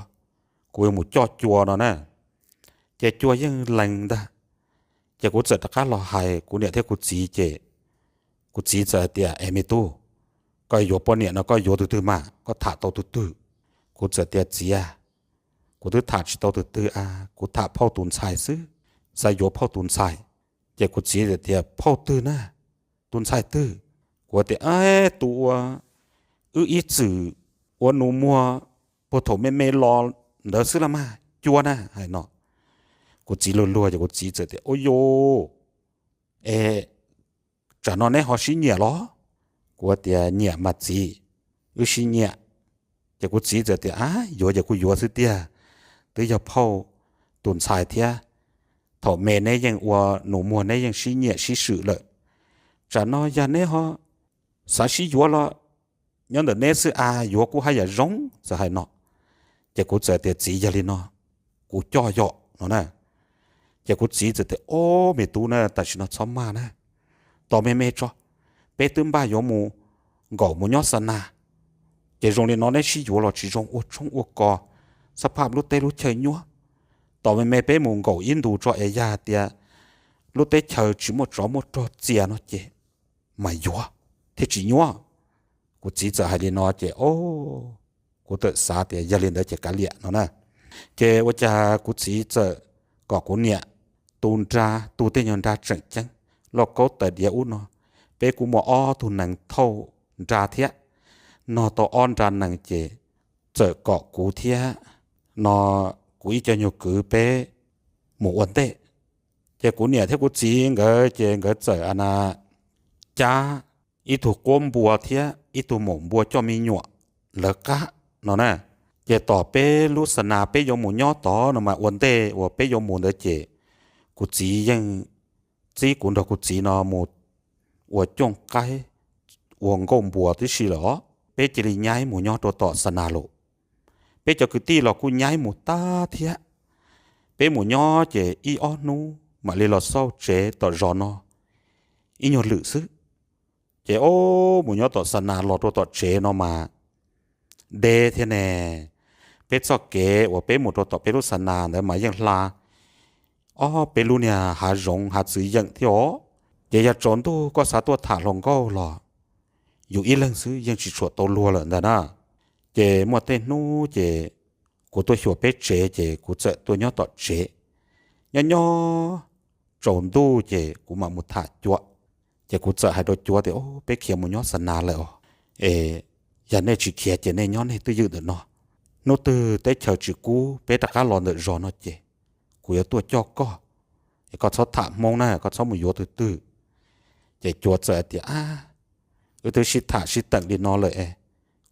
kuv yuav mus coj Cua no na. Ces Cua yeej lees ntag. Ces kuv txawm rov qab los hais kuv niam thiab kuv txiv ces kuv txiv txawm hais tias, es me tub, koj yuav poj niam no koj yuav tus twg mas koj tham tau tus twg? Kuv txawm tias, txiv a, kuv twb tham tsis tau tus twg a, kuv tham phauj tus ntxhais xwb, xav yuav phauj tus ntxhais. Ces kuv txiv txawm tias, phauj twg na? Tus ntxhais twg? Kuv tias, tus ua wb ib txwm ua nus muag puag thaum me me los ntawd xwb los mas, Cua na, hais no. Kuv txiv luag luag ces kuv txiv txawm tias, ua yus, es tsam no neb ho sib nyiam los? Kuv tias, nyiam mas txiv, wb sib nyiam. Ces kuv txiv txawm tias, a, yuav ces kuj yuav xwb tiag, twb yog phauj tus ntxhais thiab, thaum me neb yeej ua nus muag neb yeej sib nyiam sib swm lawm, tsam no yog neb ho xav sib yuav los nyob ntawm neb xwb a, yuav kuj haj yam zoo, txawm hais no. Ces kuv txawm tias, txiv, yog li no kuv coj yom no na. Ces kuv txiv txawm tias, ob, me tub na, tam sim no txhob maj na, tos me me tso, peb twb npaj yuav mus nkaum mus nyob xa nas, ces zoo li no neb sib yuav los tsis zoo ua tshoob ua kos, xab phaj lub teb lub chaw nyuab. Tos me me peb mus nkaum ib ntus tso es yog hais tias lub teb chaws tsis muaj tsov muaj rog txias no ces mas yuav thiaj tsis nyuab. Kuv txiv txawm hais li no ces o, kuv txawm xav tias yog li ntawd ces kav liam no na. Ces ua cas kuv txiv txawm kom kuv niam tu nra, tu tej nyuag nra tseem ceeb, lauj kaub tais diav ub no, peb kuj muaj ob tug nees thauj nra thiab, no tau ob nra nees ces txawm kom kuv thiab no, kuv ib co nyuag kwv peb mus ua ntej. Ces kuv niam thiab kuv txiv nkawd ces nkawd txawm a na cab ib tug quab npua thiab ib tug maum npua coj me nyuam lawv qab no na. Ces tom peb lub xa nas peb yuav mus nyob tod no mas ua ntej uas peb yuav mus ntawd ces kuv txiv yeej txib kuv nrog kuv txiv no mus ua cooj qaib, ua nkauj npua tib si lawm os, peb cia li nyaib mus nyob rau tom xa nas lawm. peb cov kwv tij los kuj nyaib mus tag thiab. Peb mus nyob ces ib ob hnub mam li los xauj tsev tom zos no ib nyuag lwm xwb. Ces ob mus nyob tom xa nas los rau tom tsev no mas deb thiab ne. Peb txoj kev uas peb mus rau tom peb lub xa nas ntawd mas yeej hla ob peb lub niag hav zoov hav txwv yeem thiab os. Ces yog tsaus ntuj koj xav tuaj tham hluas nkauj los yus ib leeg xwb yeej tsis tshua tau luag lawm ntag na. Ces muaj tej hnub ces kuv tuaj xyuas peb tsev ces kuv txawm tuaj nyob tom tsev. Nyob nyob tsaus ntuj ces kuv mam mus tham Cua. Ces kuv txawm hais rau Cua tias, Peb khiav mus nyob xa nas lawm os. Es yog nej tsis khiav ces nej nyob nej twj ywm ntawm no. Hnub twg teb chaws tsis kub peb rov qab los ntawm zos no ces kuv yuav tuaj coj koj, es koj txhob tham Hmoob na, koj txhob mus yuav tus twg. Ces Cua txawm hais tias, Ab, wb twb sib tham sib teem li no lawm es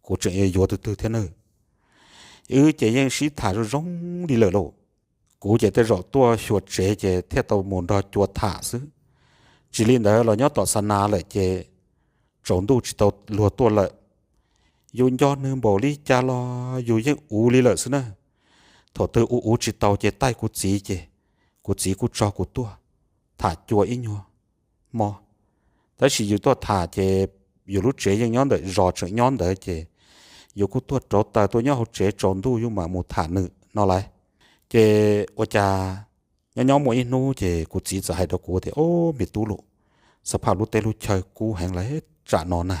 kuv tseem yuav yuav tus twg thiab na? Wb ces yeej sib tham zoo zoo li lawm lauj. Kuv ces tej zaum tuaj xyuas tsev ces thiaj tau mus nrog Cua tham xwb. Tsis li ntawd los nyob tom xa nas lawm ces tsaus ntuj tsis tau luag tuaj lawm. Yus nco nws npaum li cas los yus yeej uv li lawm xwb na. Thaum twg uv uv tsis tau ces taij kuv txiv ces kuv txiv kuj tso kuv tuaj tham Cua ib nyuag hmo. Tab sis yus tuaj tham ces yus lub tsev yeej nyob ntawm zos tseem nyob ntawd ces yus kuj tuaj rauv taws tuaj nyob hauv tsev tsaus ntuj yus mam mus tham nws no lauj. Ces ua cas nyob nyob muaj ib hnub ces kuv txiv txawm hais rau kuv tias, Ob, me tub lauj, xab phaj lub teb lub chaw kub heev lawm tsam no na,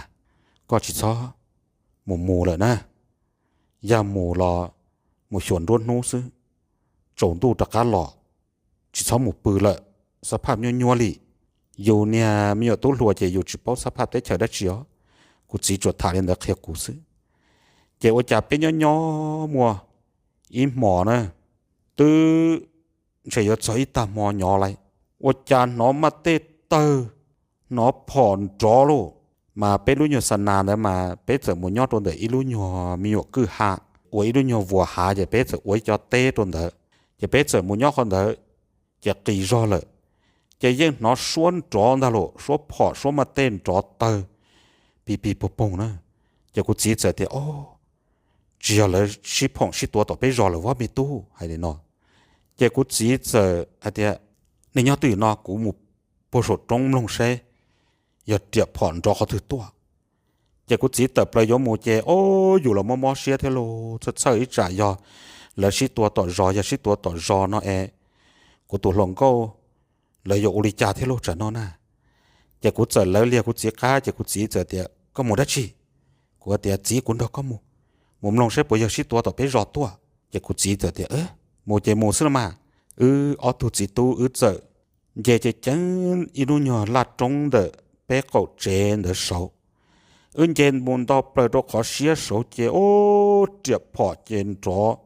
koj tsis txhob mus mus lawm na. Yog mus los mus xyuas nruab hnub xwb, tsaus ntuj rov qab los, tsis txhob mus pw lawm, xab phaj nyuaj nyuaj li. Yus niag me nyuam tub hluas ces yus tsis paub xab phaj teb chaws dab tsi os. Kuv txiv tsuas tham li ntawd qhia kuv xwb. Ces ua cas peb nyob nyob muaj ib hmos na, twb ntshe yuav txog ib tag hmo nyob lawm, ua cas hnov maj tej tawg, hnov phom nrov lauj. Mas peb lub nyuag xa nas ntawd mas peb txawm mus nyob rau ntawm ib lub nyuag me nyuam kwj ha, ua ib lub nyuag vuas hav ces peb txawm ua ib co teb rau ntawd. Ces peb txawm mus nyob qhov ntawd, ces qis zog lawm, ces yeej hnov suab nrov ntag lauj, suab phom suab maj tej nrov tawg pig pig poog poog na. Ces kuv txiv txawm tias, Ob, tsis yog lawv sib phoom sib tua tom peb zos lawm vab me tub, hais li no. Ces kuv txiv txawm hais tias, Nej nyob twj ywm no kuv mus puag saum roob mloog seb yog riam phom nrov qhov twg tuaj. Ces kuv txiv tawm plaws yuav mus ces ob yus los mob mob siab thiab lauj, txhawj txhawj ib tsam yog lawv sib tua tom zos, yog sib tua tom zos no es kuv tus hluas nkauj lawv yuav ua li cas thiab lauj tsam no na. Ces kuv txawm lawv liag kuv txiv qab ces kuv txiv txawm tias, Koj mus dab tsi? Kuv tias, Txiv, kuv nrog koj mus, mus mloog saib puas yog sib tua tom peb zos tuaj. Ces kuv txiv txawm tias, Mus ces mus xwb los mas. Wb ob tug txiv tub wb txawm nce ceev ceev ib lub nyuag laj roob ntawm peb qaum tsev ntawd saud. Wb nce mus nto plaws rau qhov siab saud ces ob riam phom ces nrov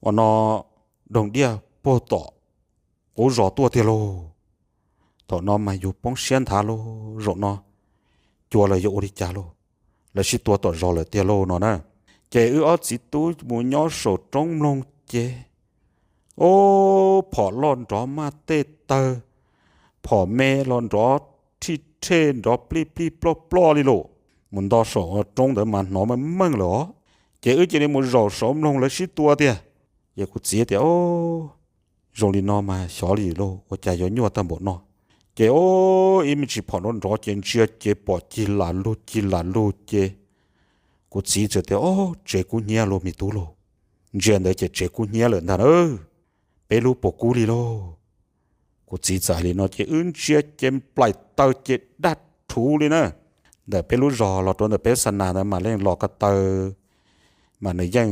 ua no doog diaj puag tom qub zos tuaj tiag lauj. Thaum no mas yus poob siab nthav lauj, zaum no Cua lawv yuav ua li cas lauj, lawv sib tua tom zos lawm tiag lauj no na. Ces wb ob txiv tub mus nyob saum roob mloog ces ob phom loj nrov maj tej tawg, phom me los nrov rhij rhej nrov plij plij ploj ploj li lauj. Mus nto saum roob ntawd mas hnov meej meej lawm os. Ces wb cia li mus zaum saud mloog lawv sib tua tiag. Ces kuv txiv tias, Ob, zoo li no mas xyov li lauj, ua cas yuav nyuaj tag npaum no. Ces ob ib me ntsis phom nrov nrov ces ntsia ces pom cig lam lug cig lam lug ces kuv txiv txawm tias, Ob, tsev kub hnyiab lauj me tub lauj, ntsia ntawd ces tsev kub hnyiab lawm ntag na, peb lub puas kub li lauj. Kuv txiv txawm hais li no ces wb ntsia ces nplaim taw ces daj rhuv li na. Ntawm peb lub zos los rau ntawm peb xa nas ntawd mas yeej los ko taw, mas nws yeej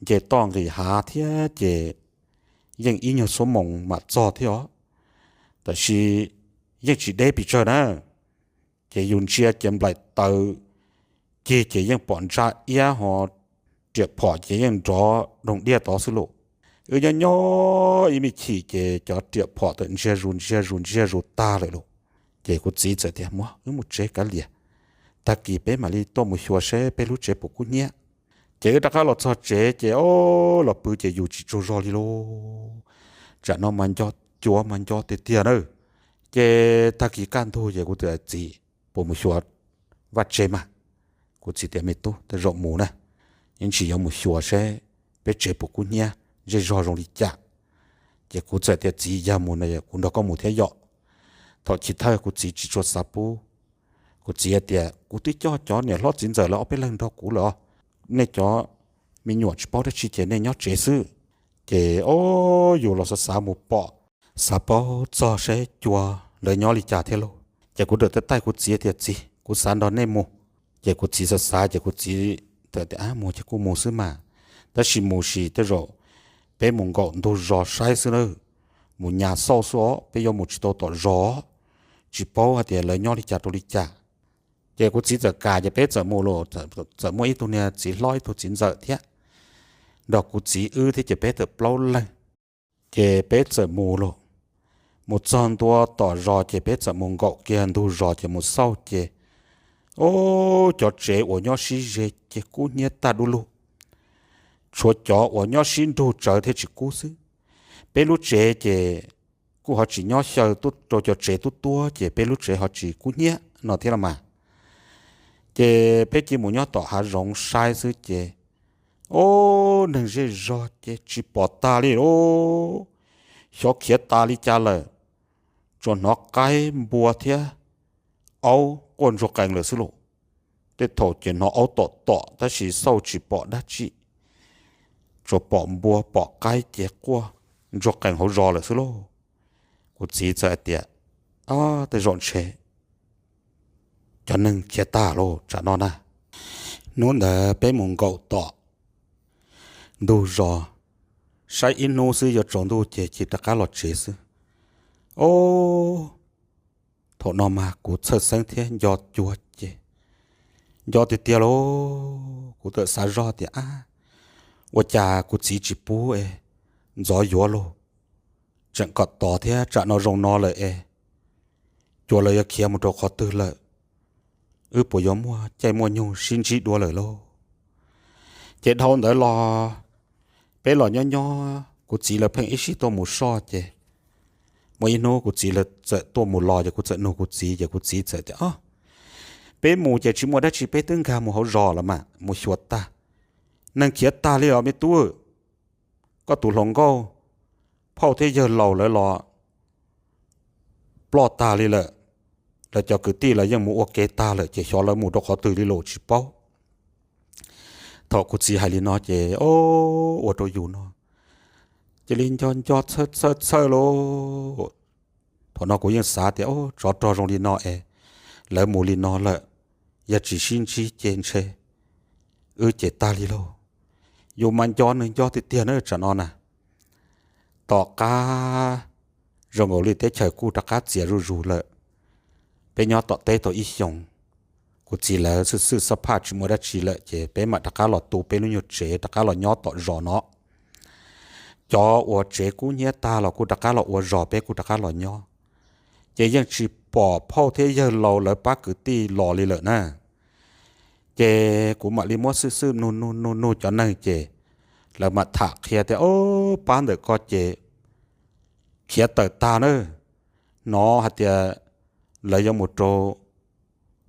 nce toj nqis hav thiab ces yeej ib nyuag xuab moos mam txog thiab os, tab sis yeej tsis deb pes tsawg na. Ces yus ntsia ces nplaim taw cig ces yeej pom ntsaj iab ho riam phom ces yeej nrov doog diaj tod xwb lauj. Wb nyob nyob ib me chim ces cov riam phom tawm ntsiag zus ntsiag zus ntsiag zus tag lawm lauj. Ces kuv txiv txawm tias, Muab, wb mus tsev kav liam, tag kis peb mam li tuaj mus xyuas seb peb lub tsev puas kub hnyiab. Ces wb rov qab los txog tsev ces ob los pw ces yus tsis tsaug zog li lauj. Tsam no mas nco Cua mas nco tiag tiag na. Ces tag kis kaj ntug ces kuv txiv, Puas mus xyuas vaj tse mas? Kuv txiv tias, Me tub, tej zaum mus na, yeej tsis yuav mus xyuas seb peb tsev puas kub hnyiab, zej zog zoo li cas. Ces kuv txawm tias, Txiv, yog mus no kuv nrog koj mus thiab yom. Thaum chiv thawj kuv txiv tsis tshua xav pub. Kuv txiv hais tias, Kuv twb coj cov niam hlob txiv ntxawm lawv ob peb leeg nrog kuv lawm os. Nej cov me nyuam tsis paub dab tsi ces nej nyob tsev xwb. Ces o, yus los xav xav mus pom, xav paub txog saib cua lawv nyob li cas thiab lauj. Ces kuv txawm taij kuv txiv tias, Txiv, kuv xav nrog nej mus. Ces kuv txiv xav xav ces kuv txiv txawm tias, Ab, mus ces kuj mus xwb mas, tab sis mus sim tej zaum peb mus nkaum ntug zos saib xwb na, mus nyas xauj xwb os, peb yuav mus tsis tau tom zos, tsis paub hais tias lawv nyob li cas rau li cas. Ces kuv txiv txawm kam ces peb txawm mus los, txawm muaj ib tug niag txiv hlob ib tug txiv ntxawm thiab, nrog kuv txiv wb thiab ces peb txawm plaub leeg. Ces peb txawm mus los, mus txog ntua tom zos ces peb txawm mus nkaum kiag ntug zos ces mus xauj ces, o, cov tsev uas nyob sib ze ces kub hnyiab tag du lug. Tshuav cov uas nyob sib nrug tsawv thiaj tsis kub xwb. Peb lub tsev ces kuj ho tsis nyob xyaw rau cov tsev tuab tuab ces peb lub tsev ho tsis kub hnyiab no thiab los mas. Ces peb cia mus nyob tom hav zoov saib xwb ces, o, neeg zej zog ces tsis pom tag li lauj. Xyov khiav tas li cas lawm, tsuas hnov qaib npua thiab aub quaj ntsuag qees lawm xwb lauj. Tej thaum ces hnov aub tom tom tab sis xauj tsis pom dab tsi, tsuas pom npua pom qaib ces quaj ntsuag qees hauv zos lawm xwb lauj. Kuv txiv txawm hais tias, Tej zaum ntshe cov neeg khiav tag lauj tsam no na. Hnub ntawd peb mus nkaum tom ntug zos, saib ib hnub xwb yuav tsaus ntuj ces cia rov qab los tsev xwb. O, thaum no mas kuv txhawj xeeb thiab nco cua ces nco tiag tiag lauj. Kuv txawm xav zoj tias, Ab, ua cas kuv txiv tsis pub es ntxov yuav lauj, tseem kom tos thiab tsam no zoo no lawm es cua lawv yuav khiav mus rau qhov twg lawm, wb puas yuav muaj caij muaj nyoog sib ntsib dua lawm lauj. Ces dhau ntawd los peb los nyob nyob kuv txiv lawv pheej ib sij tuaj mus soj ces muaj ib hnub kuv txiv lawv txawm tuaj mus los ces kuv txawm nug kuv txiv ces kuv txiv txawm tias, O, peb mus ces tsis muaj dab tsi, peb twb nkag mus hauv zos lawm mas mus xyuas tag, neeg khiav tag li os me tub. Koj tus hluas nkauj phauj thiab yawg laus lawv los ploj tag li lawm, lawv cov kwv tij lawv yeej mus ua ke tag lawm ces xyov lawv mus rau qhov twg li los tsis paub. Thaum kuv txiv hais li no ces, o, ua rau yus no cia li nco nco txhawj txhawj txhawj lauj. Thaum no kuv yeej xav tias, O, tsov rog zoo li no es lawv mus li no lawm, yog tsis sib ntsib ces ntshe wb ces tag li lauj. Yus mas nco nws nco tiag tiag na tsam no na. Tom qab zoo nkaus li teb chaws kuj rov qab txias zuj zus lawm. Peb nyob tom teb tau ib xyoos, kuv txiv lawv xwb xwb xab phaj tsis muaj dab tsi lawm ces peb mam rov qab los tu peb lub nyuag tsev rov qab los nyob tom zos no. Cov uas tsev kub hnyiab tag los kuj rov qab los ua zos peb kuj rov qab los nyob. Ces yeej tsis pom phauj thiab yawg laus lawv pab kwv tij los li lawm na. Ces kuv mam li muab xwb xwb nug nug nug nug cov neeg ces lawv mam tham qhia tias, O, pab ntawm ko ces khiav tawm tag na. Hnov hais tias lawv yuav mus rau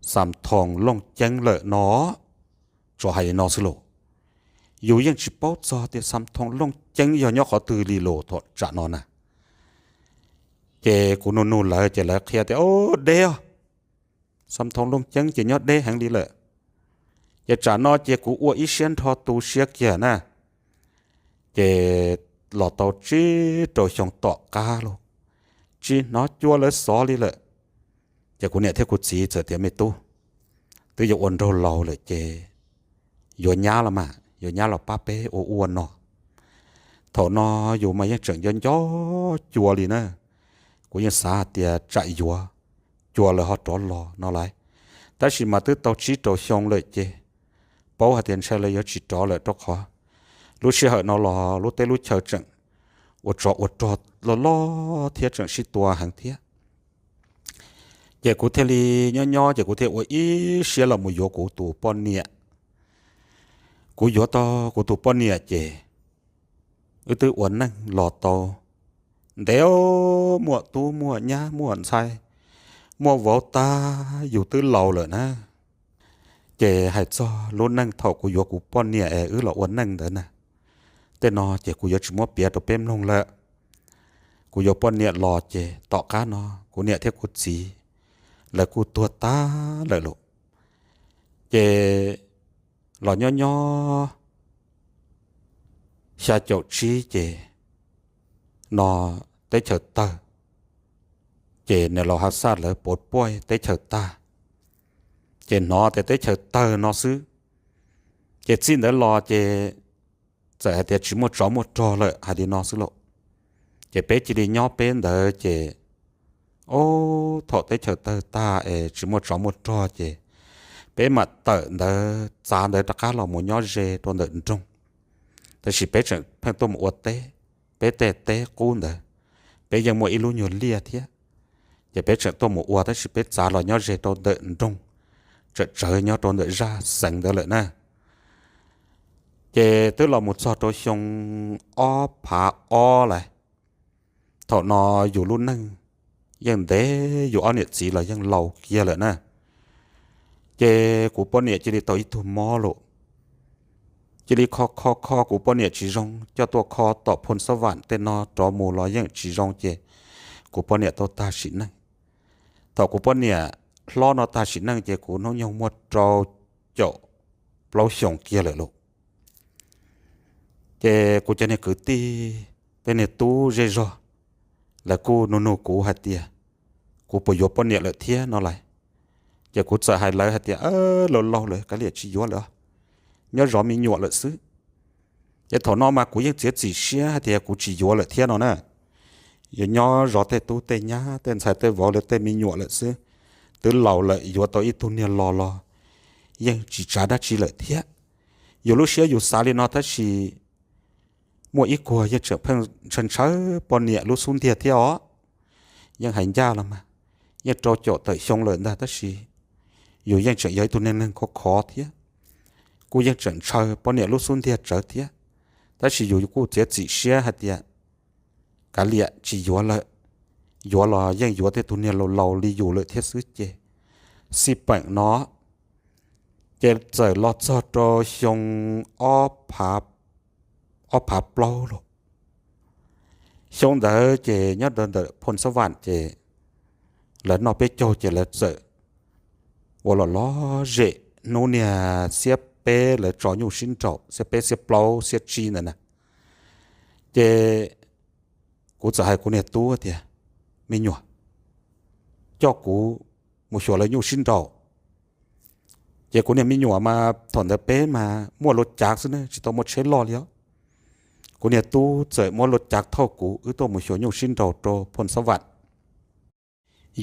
Xam Thoos Looj Ceeb lawm no. Tsov hais li no xwb lauj. Yus yeej tsis paub txog tias Xam Thoos Looj Ceeb yog nyob qhov twg li los thaum tsam no na. Ces kuv nug nug lawv ces lawv qhia tias, O, deb os, Xam Thoos Looj Ceeb ces nyob deb heev li lawm. Ces tsam no ces kuv ua ib siab nrho tu siab kiag na. Ces los tau tsib rau xyoo tom qab lauj, tsis hnov cua lawv xov li lawm. Ces kuv niam thiab kuv txiv txawm tias, Me tub, twb yuav ua nraug laus lawm ces yuav nyab los mas, yuav nyab los pab peb ua ua no. Thaum no yus mas yeej tseem nco nco cua li na. Kuv yeej xav hais tias tsam yuav, cua lawv ho rov los no lauj. Tab sis mas twb tau tsib rau xyoo lawm ces paub hais tias ntshai lawv yuav tsis rov lawm rau qhov lub sij hawm no los lub teb lub chaw tseem ua tsov ua rog loj loj thiab tseem sib tua heev thiab. Ces kuv thiaj li nyob nyob ces kuv thiaj ua ib siab los mus yuav kuv tus poj niam. Kuv yuav tau kuv tus poj niam ces wb twb ua neej los tau ntev, muaj tub muaj nyab muaj ntxhais muaj vauv tag, yus twb laus lawm na. Ces hais txog lub neej thaum kuv yuav kuv poj niam es wb los ua neej ntawd na, tej no ces kuv yuav tsis muab piav rau peb mloog lawm. Kuv yuav poj niam los ces tom qab no kuv niam thiab kuv txiv lawv kuj tuag tag lawm lauj. Ces los nyob nyob xya caum tsib ces no teb chaws tawg, ces niam laus Has Xaj lawv puas puaj teb chaws tag, ces hnov tias teb chaws tawg no xwb. Ces txij ntawd los ces txawm hais tias tsis muaj tsov muaj rog lawm hais li no xwb lauj. Ces peb cia li nyob peb ntawd ces, o, thaum teb chaws tawg tag es tsis muaj tsov muaj rog ces peb mam tawm ntawd txav ntawd rov qab los mus nyob ze rau ntawm nroog. Tab sis peb tseem pheej tuaj mus ua teb, peb tej teb qub ntawd, peb yeej muaj ib lub nyuag liaj thiab. Ces peb tseem tuaj mus ua tab sis peb txav los nyob ze rau ntawm nroog, tseem tsawv nyob rau ntawm zaj xeev ntawd lawm na. Ces twb los mus txog rau xyoo ob phav ob lawm. Thaum no yus lub neej yeej ntev, yus ob niam txiv los yeej laus kiag lawm na. Ces kuv poj niam cia li tau ib tug mob lawm. Cia li kho kho kho kuv poj niam tsis zoo, coj tuaj kho tom Phoo Xab Vam tej no rov mus los yeej tsis zoo ces kuv poj niam tau tag sim neej. Thaum kuv poj niam hlob no tag sim neej ces kuv hnub nyoog muaj rau caum plaub xyoos kiag lawm lauj. Ces kuv cov niag kwv tij, tej niag tub zej zog, lawv kuj nug nug kuv hais tias kuv puas yuav poj niam lawm thiab no lauj. Ces kuv txawm hais lawv hais tias, laus laus lawm kav liam tsis yuav lawm, nyob zov me nyuam lawm xwb. Ces thaum no mas kuv yeej txiav txim siab hais tias kuv tsis yuav lawm thiab no na. Yuav nyob zov tej tub tej nyab tej ntxhais tej vauv lawv tej me nyuam lawm xwb. Twb laus lawm yuav tau ib tug niag los los yeej tsis tsav dab tsi lawm thiab. Yus lub siab yus xav li no tab sis muaj ib kuag yeej tseem pheej ntshaw ntshaw poj niam lub xub ntiag thiab os. Yeej hais ncaj los mas yeej rau caum tawm xyoo lawm ntag tab sis yus yeej tseem yog ib tug neeg neeg khov khov thiab, kuj yeej tseem ntshaw poj niam lub xub ntiag tsawv thiab. Tab sis yus kuj txiav txim siab hais tias kav liam tsis yuav lawm, yuav los yeej yuav tej tug niag laus laus li yus lawm thiab xwb ces xij peem no. Ces txawm los txog rau xyoo ob phav, ob phav plaub los. Xyoo ntawd ces nyob rau ntawm Phoo Xab Vam ces lawv noj peb caug ces lawv txawm ua los lov zem hnub niag xiab peb lawv tso nyuj sib nraus, xiab peb xiab plaub xiab tsib ntawd na. Ces kuv txawm hais kuv niag tub tias, me nyuam, coj kuv mus xyuas lawv nyuj sib nraus. Ces kuv niag me nyuam mas thaum ntawd peb mas muaj lub cav xwb ne, tsis tau muaj tsheb loj li os. Kuv niag tub txawm muab lub cav thauj kuv wb tuaj mus xyuas nyuj sib nraus rau Phoo Xab Vam.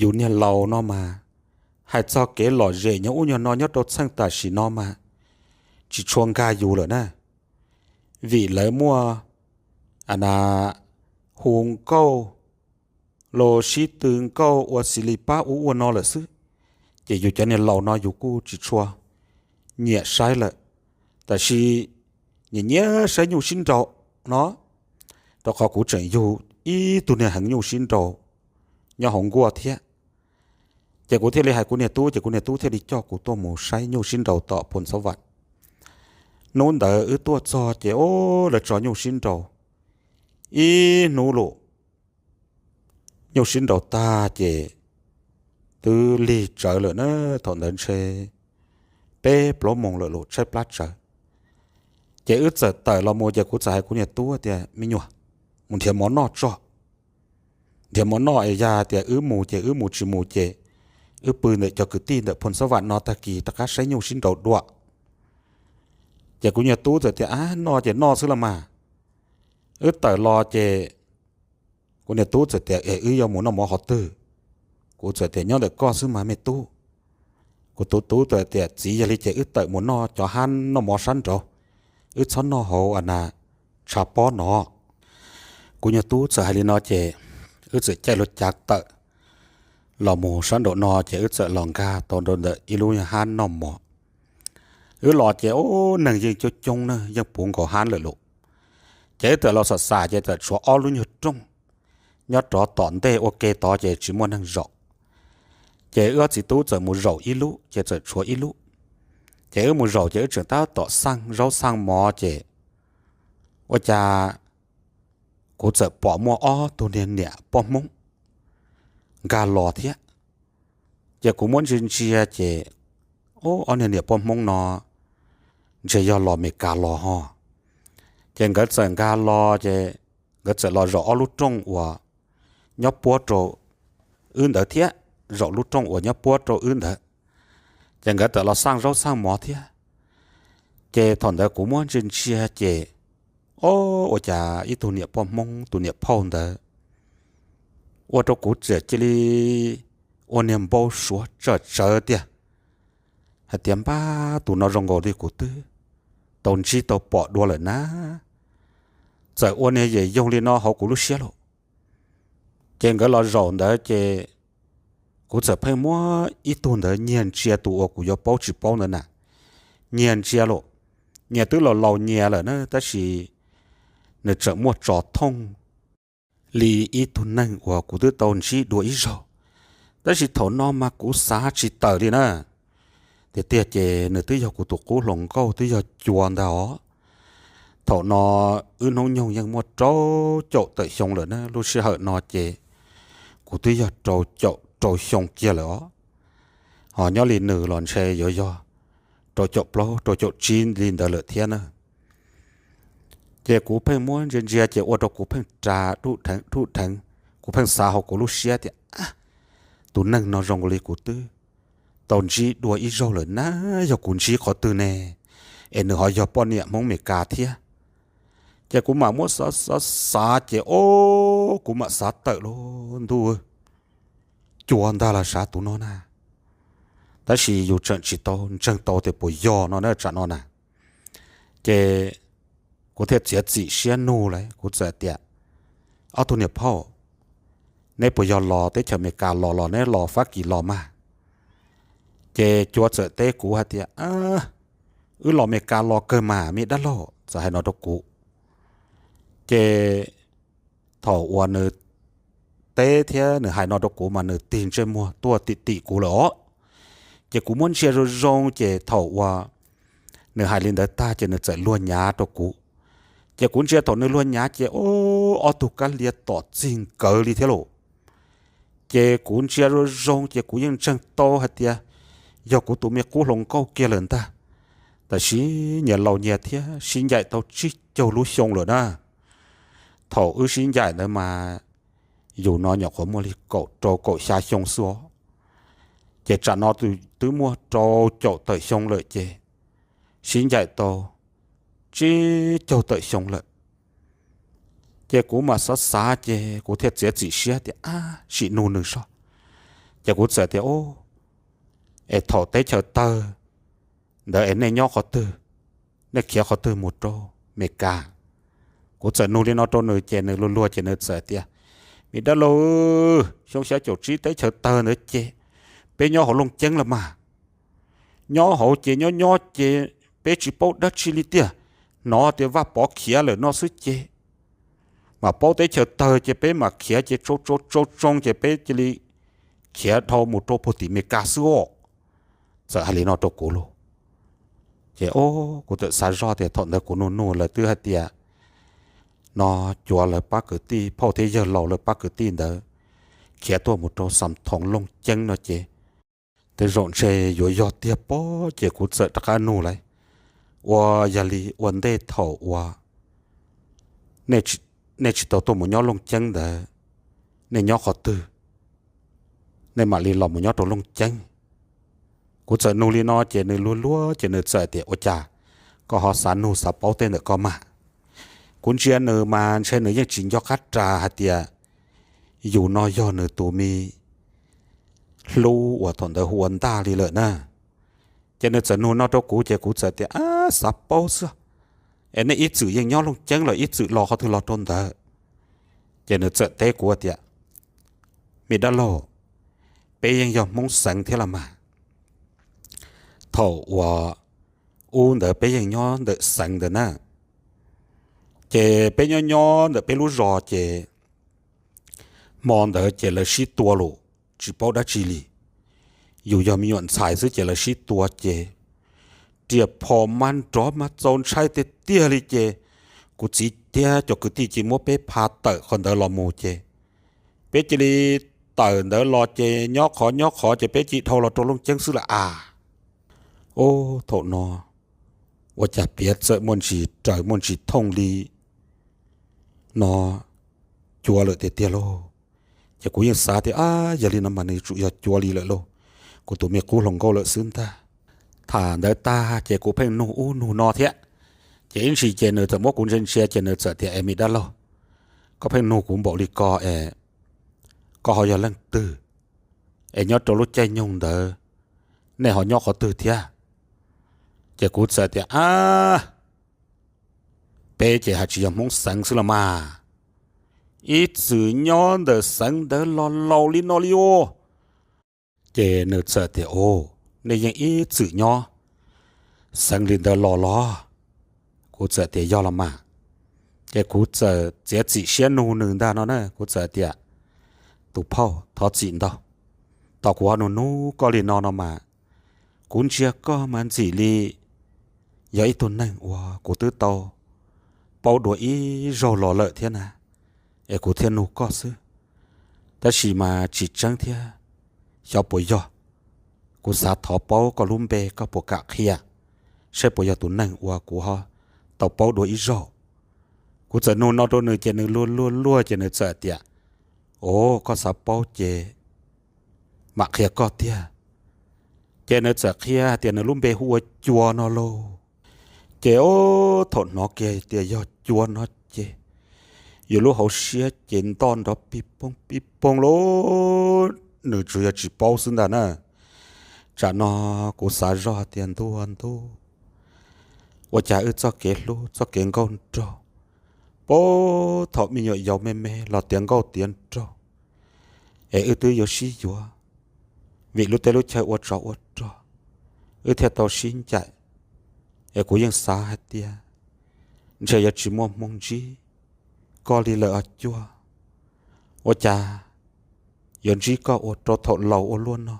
Yus niag laus no mas hais txog kev lom zem nyob ub nyuag no nyob rau txheej tam sim no mas tsis tshua nkag yus lawm na. Vim lawv muaj hu nkauj los sib tw nkauj ua xis li pab ub ua no lawm xwb. Ces yus cov niag laus no yus kuj tsis tshua nyiam saib lawm, tab sis nyiam nyiam saib nyuj sib nraus no, rau qhov kuv tseem yug ib tug niag heev nyuj sib nraus nyob hauv nkuaj thiab. Ces kuv thiaj li hais kuv niag tub ces kuv niag tub thiaj li coj kuv tuaj mus saib nyuj sib nraus tom Phoo Xab Vam. Hnub ntawd wb tuaj txog ces o, lawv tso nyuj sib nraus ib hnub lawm. Nyuj sib nraus tag ces twb lig tsawv lawm na, thaum ntawd ntshe peb plaub moos lawm los tshaib plab tsawv. Ces wb txawm tawm los mus ces kuv txawm hais kuv niag tub tias, me nyuam, mus nrhiav mov noj tso. Nrhiav mov noj es yog tias wb mus ces wb mus, tsis mus ces wb pw ntawm cov kwv tij ntawm Phoo Xab Vam no tag kis rov qab saib nyuj sib nraus dua. Ces kuv niag tub txawm tias, a, noj ces noj xwb los mas. Wb tawm los ces kuv niag tub txawm tias, es wb yuav mus noj mov qhov twg? Kuv txawm tias, nyob ntawm koj xwb mas me tub. Kuv tus tub txawm tias, txiv, yog li ces wb tawm mus noj cov hab noj mov sab nraud, wb txhob noj hauv a na tshav pob no. Kuv niag tub txawm hais li no ces wb txawm caij lub cav tawm los mus sab nraum no ces wb txawm los nkag tau rau ntawm ib lub hab noj mov. Wb los ces ub, neeg yeej coob coob na, yeej puv nkaus hab lawm lauj. Ces wb txawm los xam xam ces txawm tshuav ob lub nyuag rooj nyob rov tom ntej ua ke tod ces tsis muaj neeg zaum. Ces wb ob txiv tub txawm mus zaum ib lub ces txawm tshuav ib lub. Ces wb mus zaum ces wb tseem tab tom xaj zaub xaj mov ces ua cas kuv txawm pom muaj ob tug niag niam poj Hmoob nkag los thiab. Ces kuv muab ntsia ntsia ces, ob niag niam poj Hmoob no ntshe yog los Meskas los ho. Ces nkawd txawm nkag los ces nkawd txawm los zaum ob lub rooj uas nyob puab rau wb ntawd thiab, zaum lub rooj uas nyob puab rau wb ntawd. Ces nkawd txawm los xaj zaub xaj mov thiab. Ces thaum ntawd kuv muab ntsia ntsia ces, ob, ua cas ib tug niam poj Hmoob tus niam phauj ntawd ua rau kuv txawm cia li ua niag npau suav tsawm tsawv tiag, hais tias npab, tus no zoo nkaus li kuv twb tau ntsib tau pom dua lawm na. Txawm ua niag yam yoog li no hauv kuv lub siab lauj. Ces nkawd los zaum ntawd ces kuv txawm pheej muab ib tug ntawd nyiag ntsia, tus uas kuv yuav paub tsis paub ntawd na, nyiag ntsia lauj. Nyias twb laus laus nyias lawm na, tab sis nws tseem muaj tso thooj li ib tug neeg uas kuv twb tau ntsib dua ib zaug. Tab sis thaum no mas kuv xav tsis tawm li na. Tiag tiag ces nws twb yog kuv tus qub hluas nkauj, twb yog Cua ntag os. Thaum no wb hnub nyoog yeej muaj rau caum tawm xyoo lawm na, lub sij hawm no ces kuv twb yog rau caum rau xyoo kiag lawm os. Ho nyob li nws los ntshe yuav yog rau caum plaub rau caum tsib li ntawd lawm thiab na. Ces kuv pheej muab ntsia ntsia ces ua rau kuv pheej ras dub dheev dub dheev. Kuv pheej xav hauv kuv lub siab tias, tus neeg no zoo li kuv twb tau ntsib dua ib zaug lawm na, yog kuv ntsib qhov twg ne, es nws ho yog poj niam Hmoob Meskas thiab. Ces kuv mam muab xav xav xav ces, o, kuv mam xav tawm lauj, ntuj, Cua ntag los sav tus no na. Tab sis yus tseem tsis tau ntseeg tau tias puas yog no na, tsam no na. Ces kuv thiaj txiav txim siab nug lawm, kuv txawm tias, ob tug niam phauj, neb puas yog los teb chaws Amelikas los los neb los Fab Kis los mas? Ces Cua txawm teb kuv hais tias, wb los Amelikas los kawg mas me dab laug, txawm hais no rau kuv. Ces thaum uas nws teb thiab nws hais no rau kuv mas nws tig ntsej muag tuaj tim tim kuv lawm os. Ces kuv muab ntsia zoo zoo ces thaum uas nws hais li ntawd tag ces nws txawm luag nyav rau kuv. Ces kuv ntsia thaum nws luag nyav ces, o, ob tug kab lia tom txig nkawd li thiab lauj. Ces kuv ntsia zoo zoo ces kuv yeej ntseeg tau hais tias yog kuv tus me qub hluas nkauj kiag lawm ntag. Tab sis nyias laus nyias thiab sib ncaim tau tsib caug lub xyoo lawm na. Thaum wb sib ncaim ntawd mas yus no nyuam qhuav muaj li kaum rau kaum xya xyoo xwb os. Ces tsam no twb muaj rau caum tawm xyoo lawm ces sib ncaim tau tsib caug tawm xyoo lawm. Ces kuv mam xav xav ces kuv thiaj txiav txim siab tias, ab, sim nug nws soj. Ces kuv txawm tias, es thaum teb chaws tawg ntawd es nej nyob qhov twg, nej khiav qhov twg mus rau Amelikas? Kuv txawm nug li no rau nws ces nws luag luag ces nws txawm tias, me dab laug, xyoo xya caum tsib teb chaws tawg ntawd ces peb nyob hauv Looj Ceeb los mas. Nyob hauv ces nyob nyob ces peb tsis paub dab tsi li tiag, hnov tias Vaj Pov khiav lawm no xwb ces mam paub teb chaws tawg ces peb mam khiav ces tsoo tsoo tsoo tsoo ces peb cia li khiav dhau mus rau puag tim Amelikas xwb os. Txawm hais li no rau kuv lauj. Ces o, kuv txawm xav zoj tias thaum ntawd kuv nug nug lawv twb hais tias no Cua lawv pab kwv tij, phauj thiab yawg laus lawv pab kwv tij ntawd khiav tuaj mus rau Xam Thoov Looj Ceeb no ces tej zaum ntshe yuav yog tiag pob. Ces kuv txawm rov qab nug lawv, ua yog li ua ntej thaum uas nej tsis tau tuaj mus nyob Looj Ceeb ntawd, nej nyob qhov twg, nej mam li los mus nyob rau Looj Ceeb? Kuv txawm nug li no ces nws luag luag ces nws txawm tias, ua cas koj ho xav nug xav paub tej ntawm koj mas? Kuv ntsia nws mas ntshe nws yeej tsis nco qab ras hais tias yus no yog nws tus me hlub uas thaum ntawd hu ua Ntaj li lawm na. Ces nws txawm nug no rau kuv ces kuv txawm tias, ab, xav paub xwb, es nej ib txwm yeej nyob Looj Ceeb los ib txwm los qhov twg los rau ntawd? Ces nws txawm teb kuv tias, me dab laug, peb yeej yog Hmoob Xeev thiab los mas. Thaum uas ub ntawd peb yeej nyob ntawm Xeev ntawd na, ces peb nyob nyob ntawm peb lub zos ces hmo ntawd ces lawv sib tua lawm, tsis paub dab tsi li. Yus yog me nyuam ntxhais xwb ces lawv sib tua ces riam phom mas nrov mas txaus ntshai tiag tiag li ces kuv txiv thiab cov kwv tij cia li muab peb pha tawm qhov ntawd los mus ces peb cia li tawm ntawd los ces nyob qhov nyob qhov ces peb cia li dhau los rau Looj Ceeb xwb lawm as. Ub, thaum no ua cas piav txawm muaj ntsis raws muaj ntsis thooj li no cua lawm tiag tiag lauj. Ces kuv yeej xav tias, ab, yog li no mas nws yuav tsum yog cua li lawm lauj, kuv tus me qub hluas nkauj lawm xwb ntag. Tham ntawd tag ces kuv pheej nug ub nug no thiab, ces ib ntsis ces nws txawm muab kuv ntsia ntsia ces nws txawm tias, es me dab laug, koj pheej nug kuv npaum li ko es koj ho yog leej twg? Es nyob rau lub caij nyoog ntawd nej ho nyob qhov twg thiab? Ces kuv txawm tias, ab, peb ces hais tsis yog Hmoob xeev xwb los mas, ib txwm nyob ntawm xeev ntawd los laus li no li os. Ces nws txawm tias, u, nej yeej ib txwm nyob xeev li ntawd los los? Kuv txawm tias yog los mas. Ces kuv txawm txiav txim siab nug nws ntag no na, kuv txawm tias, tus phauj, thov txim ntau, tos kuv ho nug nug koj li no no mas, kuv ntsia koj mas ntxim li yog ib tug neeg uas kuv twb tau paub dua ib zaug los lawm thiab na, es kuv thiaj nug koj xwb. Tab sis mas tsis tseeb thiab, xyov puas yog, kuv xav thov paub koj lub npe, koj puas kam qhia saib puas yog tus neeg uas kuv ho tau paub dua ib zaug? Kuv txawm nug no rau nws ces nws luag luag luag ces nws txawm tias, o, koj xav paub ces mam qhia koj tiag. Ces nws txawm qhia tias nws lub npe hu ua Cua no lauj. Ces o, thaum hnov kiag tias yog Cua no ces yus lub hauv siab ces ntoj nrov pij poog pij poog lauj. Nws tsuas yog tsis paub xwb ntag na. Tsam no kuv xav zoj tias ntuj ntuj, ua cas wb txoj kev hlub txoj kev nkauj nraug, puag thaum me nyuam yaus me me los tiav nkauj tiav nraug, es wb twb yuav sib yuav vim lub teb lub chaw ua tsov ua rog, wb thiaj tau sib ncaim. Es kuv yeej xav hais tias ntshe yuav tsis muaj hmoo ntsib koj li lawm os Cua. Ua cas yuav ntsib koj ua rau thaum laus ua luaj no?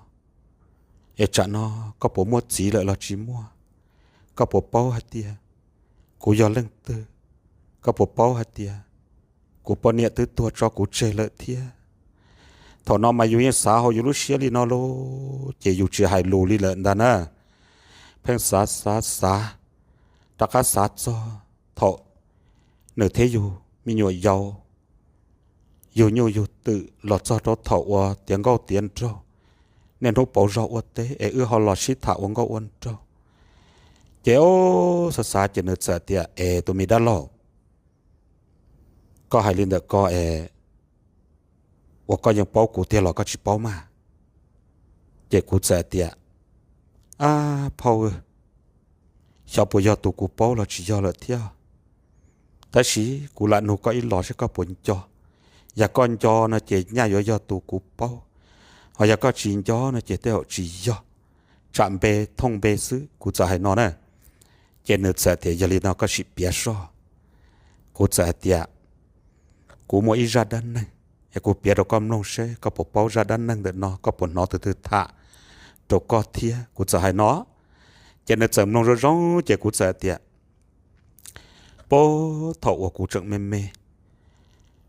Es tsam no koj puas muaj txiv lawm los tsis muaj? Koj puas paub hais tias kuv yog leej twg? Koj puas paub hais tias kuv poj niam twb tuag tso kuv tseg lawm thiab? Thaum no mas yus yeej xav hauv yus lub siab li no lauj, ces yus tsis hais lus li lawm ntag na. Pheej xav xav xav, rov qab xav txog thaum nws thiab yus me nyuam yaus yug nyuj yug twm los txog rau thaum uas tiav nkauj tiav nraug, niaj hnub pauv zog ua teb es wb ho los sib tham ua nkauj ua nraug. Ces o, xav xav ces nws txawm tias, es tus me dab laug, koj hais li ntawm ko es ua koj yeej paub kuv tiag los koj tsis paub mas? Ces kuv txawm tias, ab phauj, xyov puas yog tus kuv paub los tsis yog lawm thiab. Tab sis kuv lam nug koj ib los seb koj puas nco. Yog koj nco no ces nyaj yuav yog tus kuv paub, ho yog koj tsis nco no ces tej zaum tsis yog, tsam npe thooj npe xwb, kuv txawm hais no na. Ces nws txawm tias, yog li no koj sim piav soj. Kuv txawm hais tias, kuv muaj ib zaj dab neeg, es kuv piav rau koj mloog seb koj puas paub zaj dab neeg ntawm no, koj puas hnov tus twg tham rau koj thiab, kuv txawm hais no. Ces nws txawm mloog zoo zoo ces kuv txawm tias, puag thaum uas kuv tseem me me,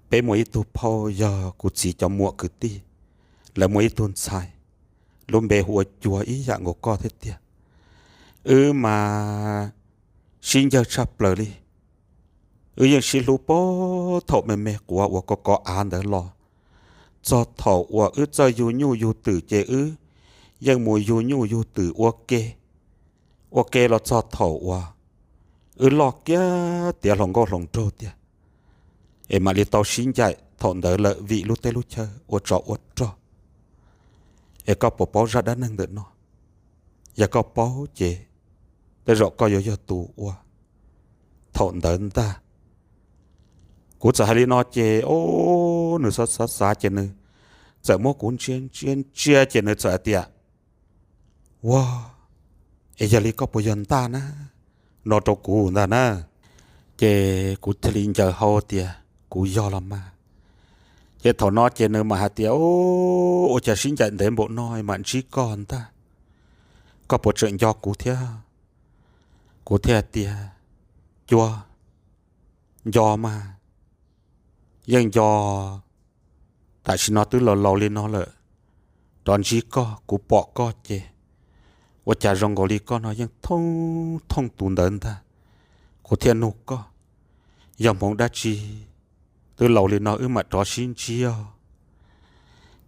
peb muaj ib tug phauj yog kuv txiv cov muam kwv tij, lawv muaj ib tug ntxhais, lub npe hu ua Cua ib yam nkaus koj thiab tiag. Wb mas sib ncawg tshaj plaws li. Wb yeej sib hlub puag thaum me me quav uas koj kov av ntawd los, txog thaum uas wb txawj yug nyuj yug twm ces wb yeej mus yug nyuj yug twm ua ke, ua ke los txog thaum uas wb loj kiag tiav hluas nkauj hluas nraug tiag, es mam li tau sib ncaim thaum ntawd lawm vim lub teb lub chaw ua tsov ua rog. Es koj puas paub zaj dab neeg ntawm no? Yog koj paub ces tej zaum koj yuav yog tus ua thaum ntawd ntag. Kuv txawm hais li no ces o, nws xav xav xav ces nws txawm muab kuv ntsia ntsia ntsia ces nws txawm hais tias, ua, es yog li koj puas yog Ntaj na? No rau kuv ntag na. Ces kuv thiaj li ncaws hau tias, kuv yog los mas. Ces thaum no ces nws mam hais tias, ua cas sib ncaim ntev npaum no mam ntsib koj ntag, koj puas tseem nco kuv thiab? Kuv thiaj tias, Cua, Nco mas, yeej nco. Tam sim no twb laus laus li no lawm, rov ntsib koj kuv pom koj ces ua cas zoo nkaus li koj no yeej thooj thooj tus ntawd ntag. Kuv thiaj nug koj, yog hmoov dab tsi twb laus li no wb mam rov sib ntsib os?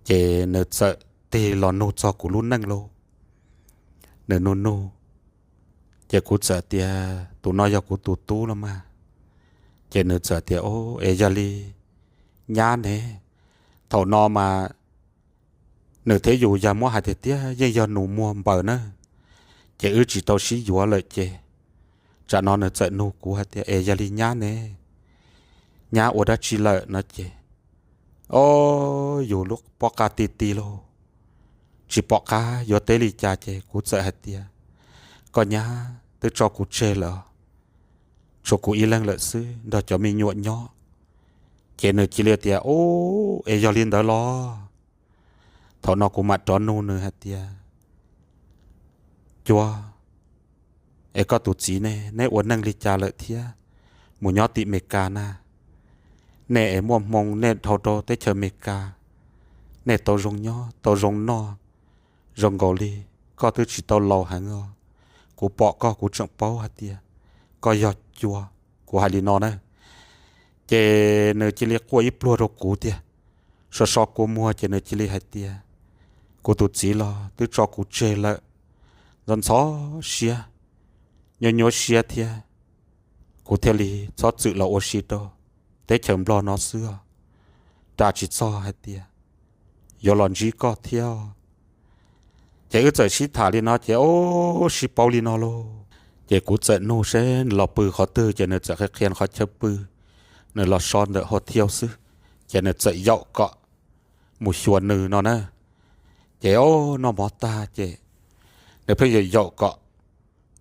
Ces nws txawm tig los nug txog kuv lub neej lauj. Nws nug nug, ces kuv txawm tias tus no yog kuv tus tub los mas. Ces nws txawm tias, o, es yog li nyab ne? Thaum no mas nws thiab yus yog muab hais tiag tiag yeej yog nus muag npaws na, ces wb tsis tau sib yuav lawm ces. Tsam no nws txawm nug kuv hais tias, es yog li nyab ne, nyab ua dab tsi lawm no ces, o, yus lub pob qa ti ti lauj, tsis pom qab yuav teb li cas ces kuv txawm hais tias, koj nyab twb tso kuv tseg lawm, tshuav kuv ib leeg lawm xwb nrog cov me nyuam nyob. Ces nws cia li tias, o, es yog li ntawd los? Thaum no kuv mam rov nug nws hais tias, Cuab, es koj tus txiv ne, neb ua neej li cas lawm thiab mus nyob tim Amelikas na? Nej es muaj hmoo nej dhau rau teb chaws Amelikas, nej tau zoo nyob tau zoo noj zoo nkaus li, koj twb tsis tau laus heev os. Kuv pom koj kuv tseem paub hais tias koj yog Cua. Kuv hais li no na, ces nws cia li quaj ib pluag rau kuv tiag, so so kua muag ces nws cia li hais tias, kuv tus txiv los twb tso kuv tseg lawm, ntxhov ntxhov siab, nyuaj nyuaj siab thiab, kuv thiaj li txhob txwm los ua si rau teb chaws Nplog no xwb os, ras tsis txog hais tias yuav los ntsib koj thiab. Ces wb txawm sib tham li no ces, o, sib paub li no lauj. Ces kuv txawm nug seb nws los pw qhov twg ces nws txawm qhia qhia qhov chaw pw, nws los so ntawm hos thiau xwb, ces nws txawm yaum kom mus xyuas nws no na. Ces, o, noj mov tag ces nws pheej yaum yaum kom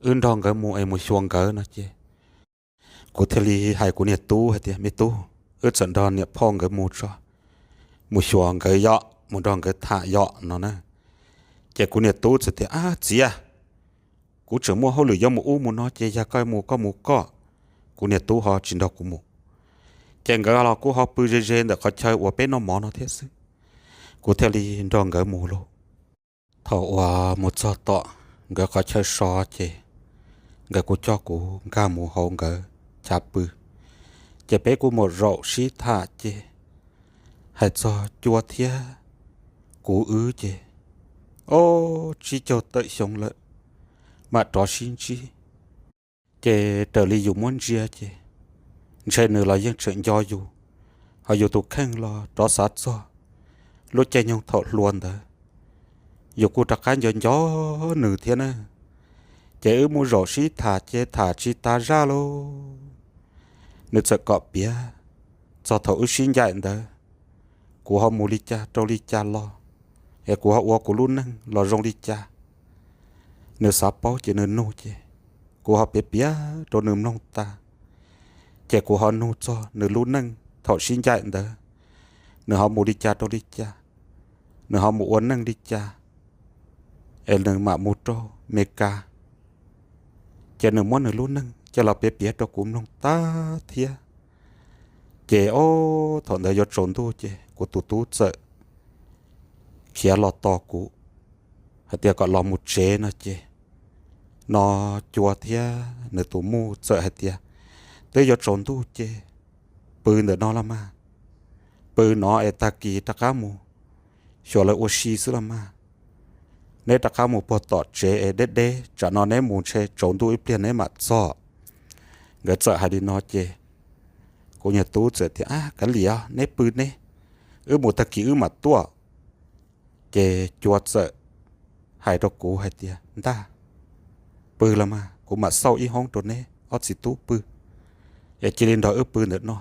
wb nrog nkawd mus es mus xyuas nkawd no ces kuv thiaj li hais kuv niag tub hais tias, me tub, wb txawm nrog niam phauj nkawd mus tso, mus xyuas nkawd yom, mus nrog nkawd tham yom no na. Ces kuv niag tub txawm tias, ab txiv, kuv tseem muaj hauj lwm yuav mus ub mus no ces yog koj mus koj mus koj, kuv niag tub ho tsis nrog kuv mus. Ces nkawd los kuj ho pw ze ze ntawm qhov chaw uas peb noj mov no thiab xwb, kuv thiaj li nrog nkawd mus lauj. Thaum uas mus txog tom nkawd qhov chaw so ces nkawd kuj coj kuv nkag mus hauv nkawd chav pw. Ces peb kuj mus zaum sib tham ces hais txog Cua thiab kuv wb ces, o, tsib caug tawm xyoo lawm mam rov sib ntsib. Ces raws li yus muab ntsia ces ntshe nws los yeej tseem nco yus, ho yus tus kheej los rov xav txog lub caij nyoog thaum hluas ntawd, yus kuj rov qab nco nco nws thiab na. Ces wb mus zaum sib tham ces tham tsis tas zaj lauj, nws txawm kom piav txog thaum wb sib ncaim ntawd, kuv ho mus li cas rau li cas los, es kuv ho ua kuv lub neej los zoo li cas. Nws xav paub ces nws nug ces kuv ho piav piav rau nws mloog tas. Ces kuv ho nug txog nws lub neej thaum sib ncaim ntawd, nws ho mus li cas rau li cas, nws ho mus ua neej li cas, es nws mam mus rau Amelikas. Ces nws muab nws lub neej coj los piav piav rau kuv mloog tag thiab. Ces ob thaum ntawd yuav tsaus ntuj ces kuv tus tub txawm khiav los tos kuv hais tias kom los mus tsev no ces, no Cua thiab nws tus muj txawm hais tias, twb yuav tsaus ntuj ces pw ntawm no los mas, pw no es tag kis rov qab mus xyuas lawv ua si xwb los mas. Neb rov qab mus puag tom tsev es deb deb, tsam no neb mus ntshe tsaus ntuj ib pliag neb mam txog. Nkawd txawm hais li no ces kuv niag tub txawm tias, ab kav liam, neb pw neb, wb mus tag kis wb mam tuaj. Ces Cua txawm hais rau kuv hais tias, ntag, pw los mas, kuv mam xauj ib hoob rau neb ob txiv tub pw, es cia li nrog wb pw ntawm no.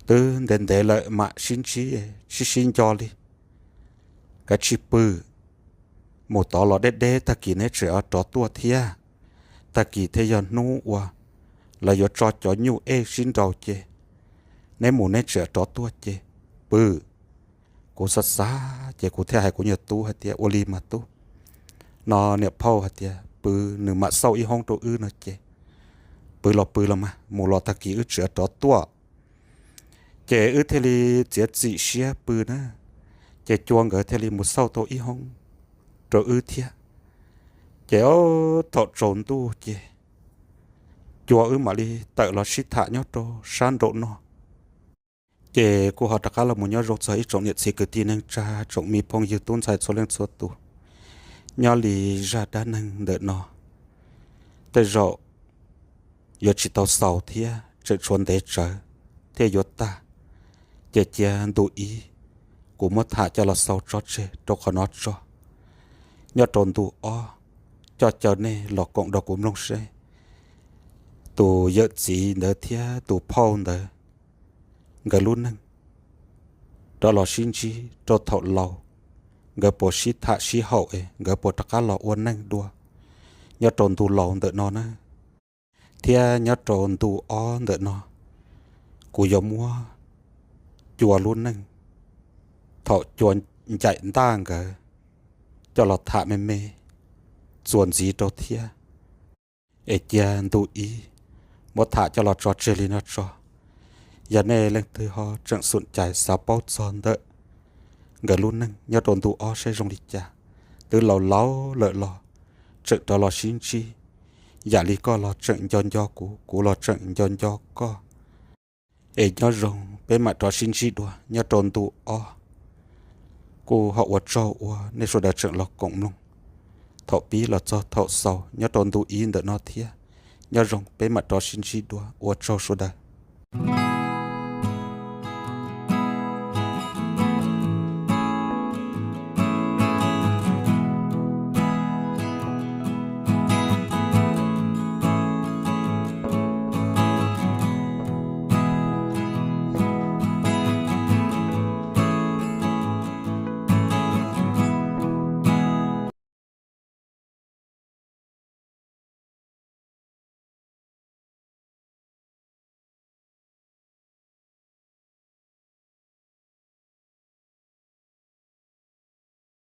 Twb ntev ntev lawm mam sib ntsib, sib sib nco li. Kav tsij pw, mus tod los deb deb tag kis neb tseem rov tuaj thiab. Tag kis thiaj yog hnub uas lawv yuav tso cov nyuj ej sib nraus ces neb mus neb tseem rov tuaj ces pw. Kuv xav xav ces kuv thiaj hais kuv niag tub hais tias, ua li mas tub, no niam phauj hais tias pw, nws mam xauj ib hoob rau wb no ces pw los pw los mas, mus los tag kis wb tseem rov tuaj. Ces wb thiaj li txiav txim siab pw na, ces Cua nkawd thiaj li mus xauj tau ib hoob rau wb thiab. Ces thaum tsaus ntuj ces Cua wb mam li tawm los sib tham nyob rau sab nraum no. Ces kuv ho rov qab los mus nyob zoo txog ib tsoom niam txiv kwv tij neej tsa, tsoom me phooj ywg tub ntxhais txhua leej txhua tus. Nyob li zaj dab neeg ntawm no tej zaum yuav tsis tau xaus thiab, tseem tshuav ntev tsawv thiaj yuav tag. Ces cia ntu ib kuv muab tham coj los xaus tso tseg rau qhov no tso. Nyob rau ntu ob, coj caw nej los koom rau kuv mloog seb tus yawm txiv ntawd thiab tus phauj ntawd nkawd lub neej rov los sib ntsib rau thaum laus, nkawd puas sib tham sib haum es nkawd puas rov qab los ua neej dua nyob rau ntu laus ntawm no na. Thiab nyob rau ntu ob ntawm no, kuv yuav muab Cua lub neej thaum Cua ncaim ntaj nkawd coj los tham me me txuas ntxiv rau thiab. Es cia ntu ib muab tham coj los tso tseg li no tso. Yog nej leej twg ho tseem xum cais xav paub txog ntawm nkawd lub neej nyob rau ntu ob seb zoo li cas, twb laus laus lawm los tseem rov los sib ntsib, yam li koj los tseem nco nco kuv, kuv los tseem nco nco koj. Es nyob zoo, peb mam rov sib ntsib dua nyob rau ntu ob. Kuj ho ua tsaug uas nej sawv daws tseem los koom mloog thaum pib los txog thaum xaus nyob rau ntu ib ntawm no thiab. Nyob zoo, peb mam rov sib ntsib dua, ua tsaug sawv daws.